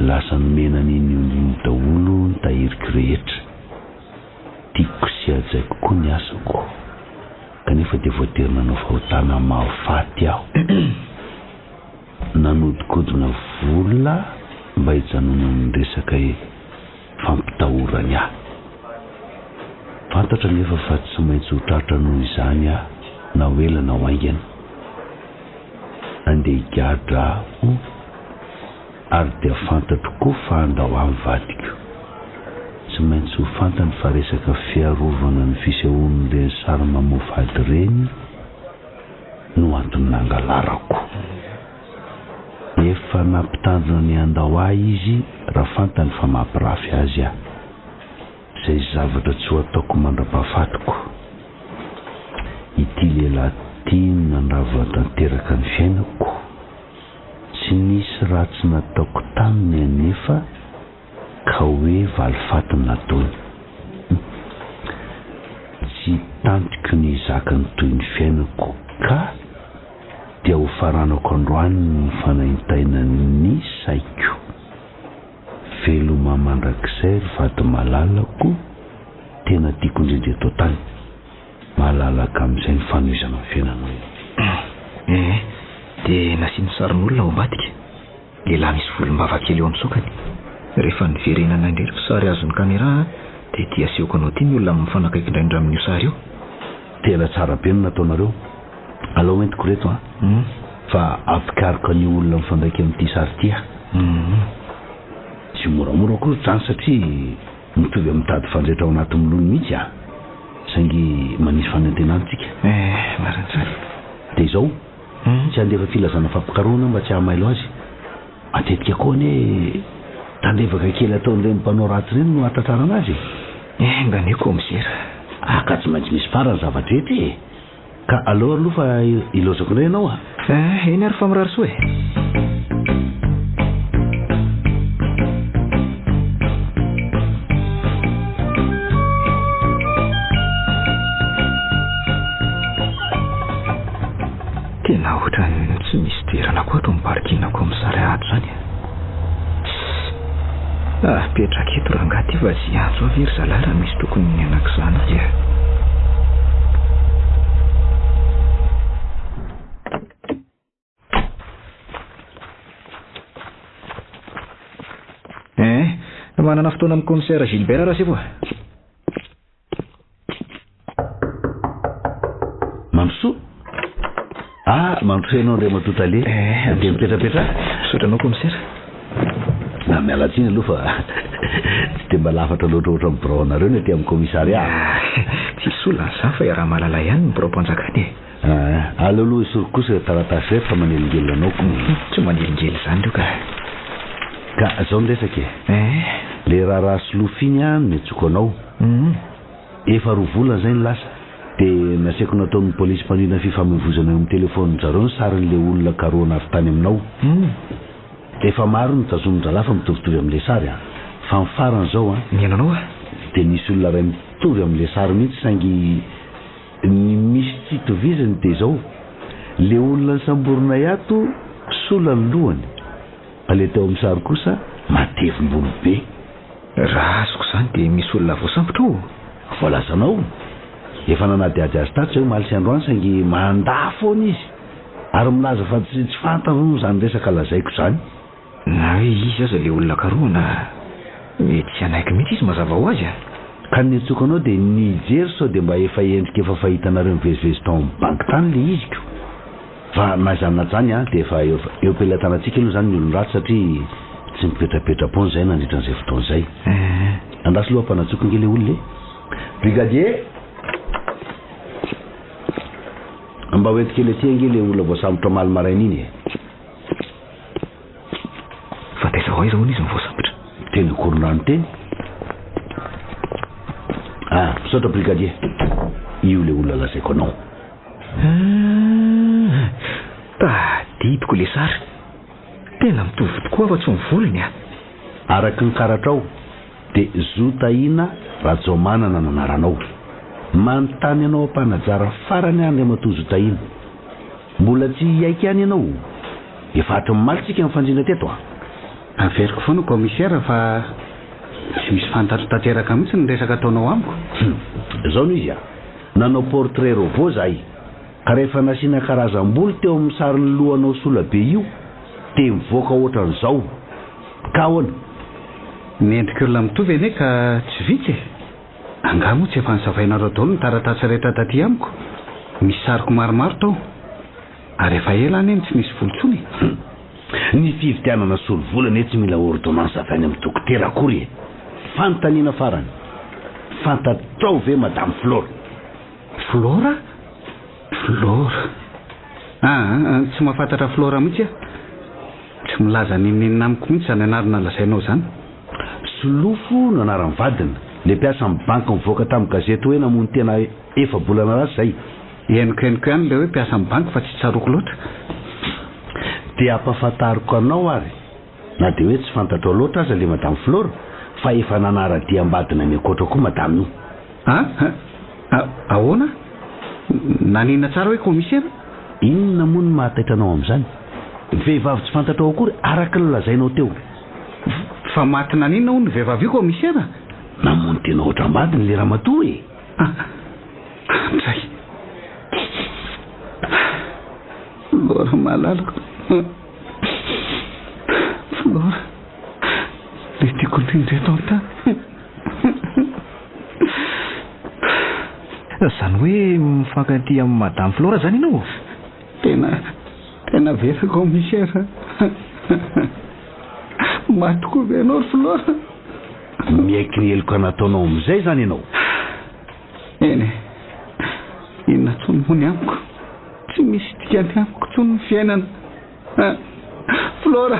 lasa nomena an'iny olona iny daholo ny tahiriko rehetra. Tiako sy hajaiko koa ny asako, kanefa dia voatery nanao fahotana mahafaty aho. Nanodikodina vola mba hijanonan'ny resaka fampitahorany ahy. Fantatro anefa fa tsy maintsy ho tratra noho izany aho na ho ela na ho haingana. Andeha higadra aho ary dia fantatro koa fa handao ahy ny vadiko. Tsy maintsy ho fantany fa resaka fiarovana ny fisehoan'ireny sary mamoafady ireny no antony nangalarako. Efa nampitandrina ny handao ahy izy raha fantany fa mampirafy azy aho. Izay zavatra tsy ho ataoko mandra-pahafatiko. Ity lehilahy ity no nandrava tanteraka ny fiainako. Tsy nisy ratsy nataoko taminy anefa ka hoe valifaty ny nataony. Tsy tantiko ny hizaka ny tohin'ny fiainako ka dia ho faranako androany ny fanaintainan'ny saiko. Veloma mandrakizay ry vady malalako, tena tiako indrindra eto an-tany. Malalaka amin'izay ny fanohizana ny fiainanao. Ee, dia nasiany sarin'olona ao ambadika. Lehilahy misy volombava kely eo amin'ny saokany. Rehefa niverenana indray ireo sary azon'ny caméra dia ity asehoko anao ity ny olona mifanakaiky indraindra amin'io sary io. Tena tsara be ny nataonareo. Alao entiko ireto an. Fa ampikaroka an'io olona mifandraika amin'ity sary ity aho. Tsy moramora akory izany satria mitovy amin'ny tady fanjaitra ao anaty mololo mihitsy an. Saingy manisy fanantenana tsika. Eh, marina izany. Dia izao. Tsy handefa filazana fampikarohana aho mba tsy hahamailo azy. Matetika koa anie tandrevaka kely ataon'ireny mpanao ratsy ireny no hahatratrarana azy e. Eh, nga anie kaomisera. Ah, ka tsy maintsy misy farany zava-drehetra e. Ka aleo aloha fa ilaozako indray ianao a. Eh, eny ary fa mirary soa e. Tena ohatran'ny tsy misy toerana koa ato amin'ny parking commissariat ato izany a. Tssss. Apetraka eto rangahy ity fa tsy hiantso ahy ve ry zalahy raha misy tokony hanakizana azy a. Eh, manana fotoana amin'ny commissaire Gilbert Rasefo a. Mandrosoa. Ah, mandrosoa ianao Andriamatoa Tale. Eh, Dia mipetrapetraha. Misaotra anao commissaire. Ah, miala tsiny aloha fa tsy dia mba lafatra loatra ohatran'ny birao anareo ny aty amin'ny commissariat. Ah, tsisy olana izany fa iaraha-mahalala ihany ny biraom-panjakana e. Ah, aleo aloha esoriko kosa ireo taratasy ireo fa manelingelina anao ko. Tsy manelingelina izany ireo ka. Ka izao ny resaka e. Eh. Ilay raharaha solofo iny an no niantsoako anao. Efa roa volana izay no lasa. Dia nasaiko nataon'ny polisy mpandrindra ny fifamoivozana eo amin'ny telefaonin-dry zareo ny sarin'ilay olona karohana avy tany aminao. Efa maro ny tazomin-drahalahy fa mitovitovy amin'ilay sary an. Fa ny farany izao an. Mihaino anao aho. Dia nisy olona iray mitovy amin'ilay sary mihitsy saingy Ny misy tsy itovizany dia izao, le olona nosamborinay ato sola ny lohany, fa le teo amin'ny sary kosa matevim-bolo be. Raha azoko izany dia misy olona voasambotra ao? Voalazanao. Efa nanadihady azy tato izay omaly sy androany saingy mandà foana izy ary milaza fa tsy tsy fantany hono izany resaka lazaiko izany. Na hoe iza aza ilay olona karohina, mety tsy hanaiky mihitsy izy mazava ho azy a! Ka ny niantsoako anao dia nijery sao dia mba efa endrika efa fahitanareo mivezivezy tao amin'ny banky tany ilay izy ko! Fa na izany na izany an, dia efa eo am-pelatanantsika aloha izany ny olon-dratsy satria tsy mipetrapetra-poana izahay nandritra an'izay fotoana izay. Andraso aloha hampanantsoiko ange ilay olona e! Brigadier! Mba hoento kely aty ange ilay olona voasambotra omaly maraina iny e! Fa taiza ho aiza hono izy no voasambotra? Teny Ankorondrano teny. Ah, misaotra brigadier. Io ilay olona lazaiko anao. Ah, tadidiko ilay sary. Tena mitovy tokoa afa-tsy ny volony ah. Araka ny karatrao dia Zo Tahiana Rajaomanana no anaranao. Manontany anao am-panajara farany aho Andriamatoa Zo Tahiana. Mbola tsy hiaiky ihany ianao? Efa hatry ny maly tsika nifandrindra teto a! Averiko foana Commissaire fa tsy misy fantatro tanteraka mihitsy ny resaka ataonao amiko. Hum! Izao no izy a! Nanao portrait robot zahay, ka rehefa nasiana karazam-bolo teo amin'ny sarin'ny lohanao sola be io dia mivoaka ohatran'izao. Ka ahoana? Ny endrik'olona mitovy anie ka tsy vitsy e! Angaha moa tsy efa nosavainareo daholo ny taratasy rehetra taty amiko? Misy sariko maromaro tao. Ary efa ela anie no tsy nisy vola intsony e! Hum. Ny fividianana solovola anie tsy mila ordonnance avy any amin'ny dokotera akory e! Fanontaniana farany, fantatrao ve Madame Flore? Flore? Flore? Aa, tsy mahafantatra Flore mihitsy aho. Tsy milaza n'inon'inona amiko mihitsy izany anarana lazainao izany. Solofo no anaran'ny vadiny, ilay mpiasan'ny banky nivoaka tamin'ny gazety hoe namono tena efa-bolana lasa izay. Henoko henoko ihany ilay hoe mpiasan'ny banky fa tsy tsaroako loatra. Dia ampahafantariko anao ary, na dia hoe tsy fantatrao loatra aza ilay Madame Flore, fa efa nanara-dia am-badiny any ankoatra koa Madame io. A? A, ahoana? Naninona tsara hoe commissaire? Inona moa no mahataitra anao amin'izany? Vehivavy tsy fantatrao akory araka ny lazainao teo. Fa maty naninona hono io vehivavy io commissaire? Namono tena ohatram-badiny ilay ramatoa e! A, andray. Flora malalako. Flora, ilay tiako indrindra eto an-tany. Zany hoe mifankatia amin'i Madame Flora zany ianao? Tena, tena very commissaire a! Maty tokoa ve ianao ry Flora? Miaiky ny heloka nataonao amin'izay izany ianao? Eny e, inona intsony moa ny amiko? Tsy misy dikany amiko intsony ny fiainana. Flora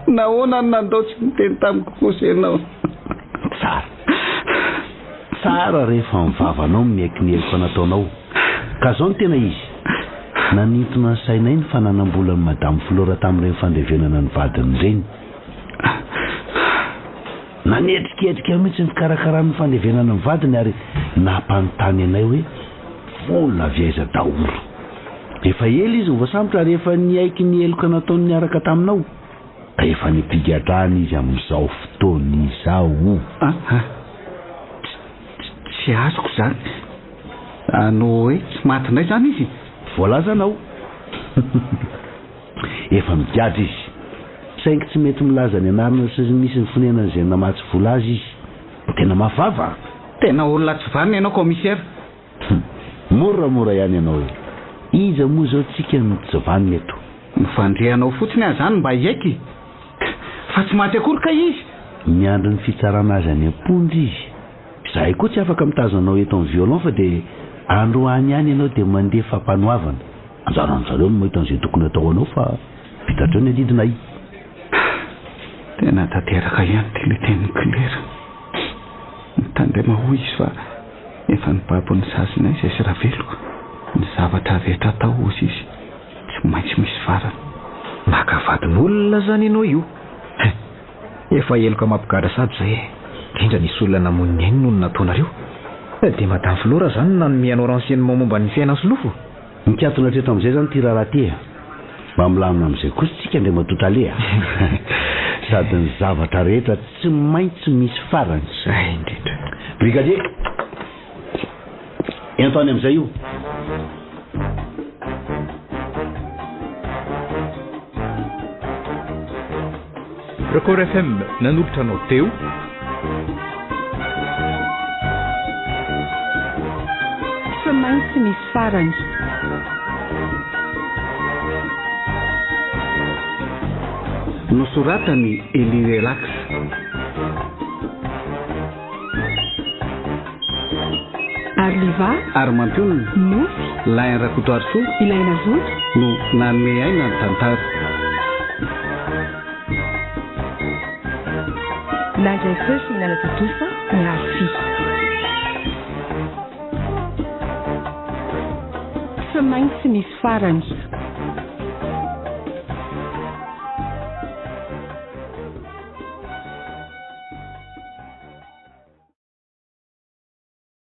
Nahoana no nandao tsy niteny tamiko kosa ianao? Tsara. Tsara rehefa ny vavanao no miaiky ny heloka nataonao. Ka zao no tena izy. Nanintona ny sainay ny fananam-bolan'i Madame Flora tamin'ireny fandevenana ny vadiny ireny. Nanetriketrika mihitsy ny fikarakarany ny fandevenana ny vadiny ary nampanontany anay hoe vola avy aiza daholo. Efa ela izy no voasambotra ary efa niaiky ny heloka nataony niaraka taminao. Ka efa any am-pigadrana izy amin'izao fotoana izao. Aa! Tsy azoko izany. No hoe tsy maty indray izany izy? Voalazanao. Efa migadra izy. Saingy tsy mety milaza ny anarana sy ny misy ny fonenan'izay namatsy vola azy izy. Tena mafy vava an! Tena olona tsy vanona ianao commissaire. Hum. Moramora ihany ianao e. Iza moa izao tsika no tsy vanona eto? Mifandrehanao fotsiny aho izany mba hiaiky fa tsy maty akory kay izy. Miandry ny fitsarana azy any am-ponja izy. Izahay koa tsy afaka mitazona anao eto amin'ny violon fa dia androany ihany ianao dia mandeha fampanoavana. Anjaran-dry zareo no mahita an'izay tokony hatao anao fa vita hatreo ny adidinay. Tena tanteraka ihany ity ilay tenin'i Claire. Mitandrema hoy izy fa efa nibaby ny sazinay izay sy Ravelo. Ny zavatra rehetra atao hozy izy tsy maintsy misy farany. Naka vadin'olona zany ianao io. Hein! Efa heloka mampigadra sady zay e! Indrindra nisy olona namono ny ainy noho ny nataonareo. Dia Madame Flora zany no nanome anao renseignement momba ny fiainan'i Solofo? Mikatona hatreto amin'izay izany ity raharaha ity e! Mba milamina amin'izay kosa tsika Andriamatoa Tale a! Sady ny zavatra rehetra tsy maintsy misy farany. Zay indrindra. Brigadier, ento any amin'izay io. Record FM nanolotra anao teo. Tsy maintsy misy farany. Nosoratan'i Elie Relax. Arliva. Ary mampionona. Nofy. Lain Rakotoarisoa. Ilaina zoto. No nanome aina ny tantara. Nandray feo sy nanatontosa ny Arfi. Tsy maintsy misy farany.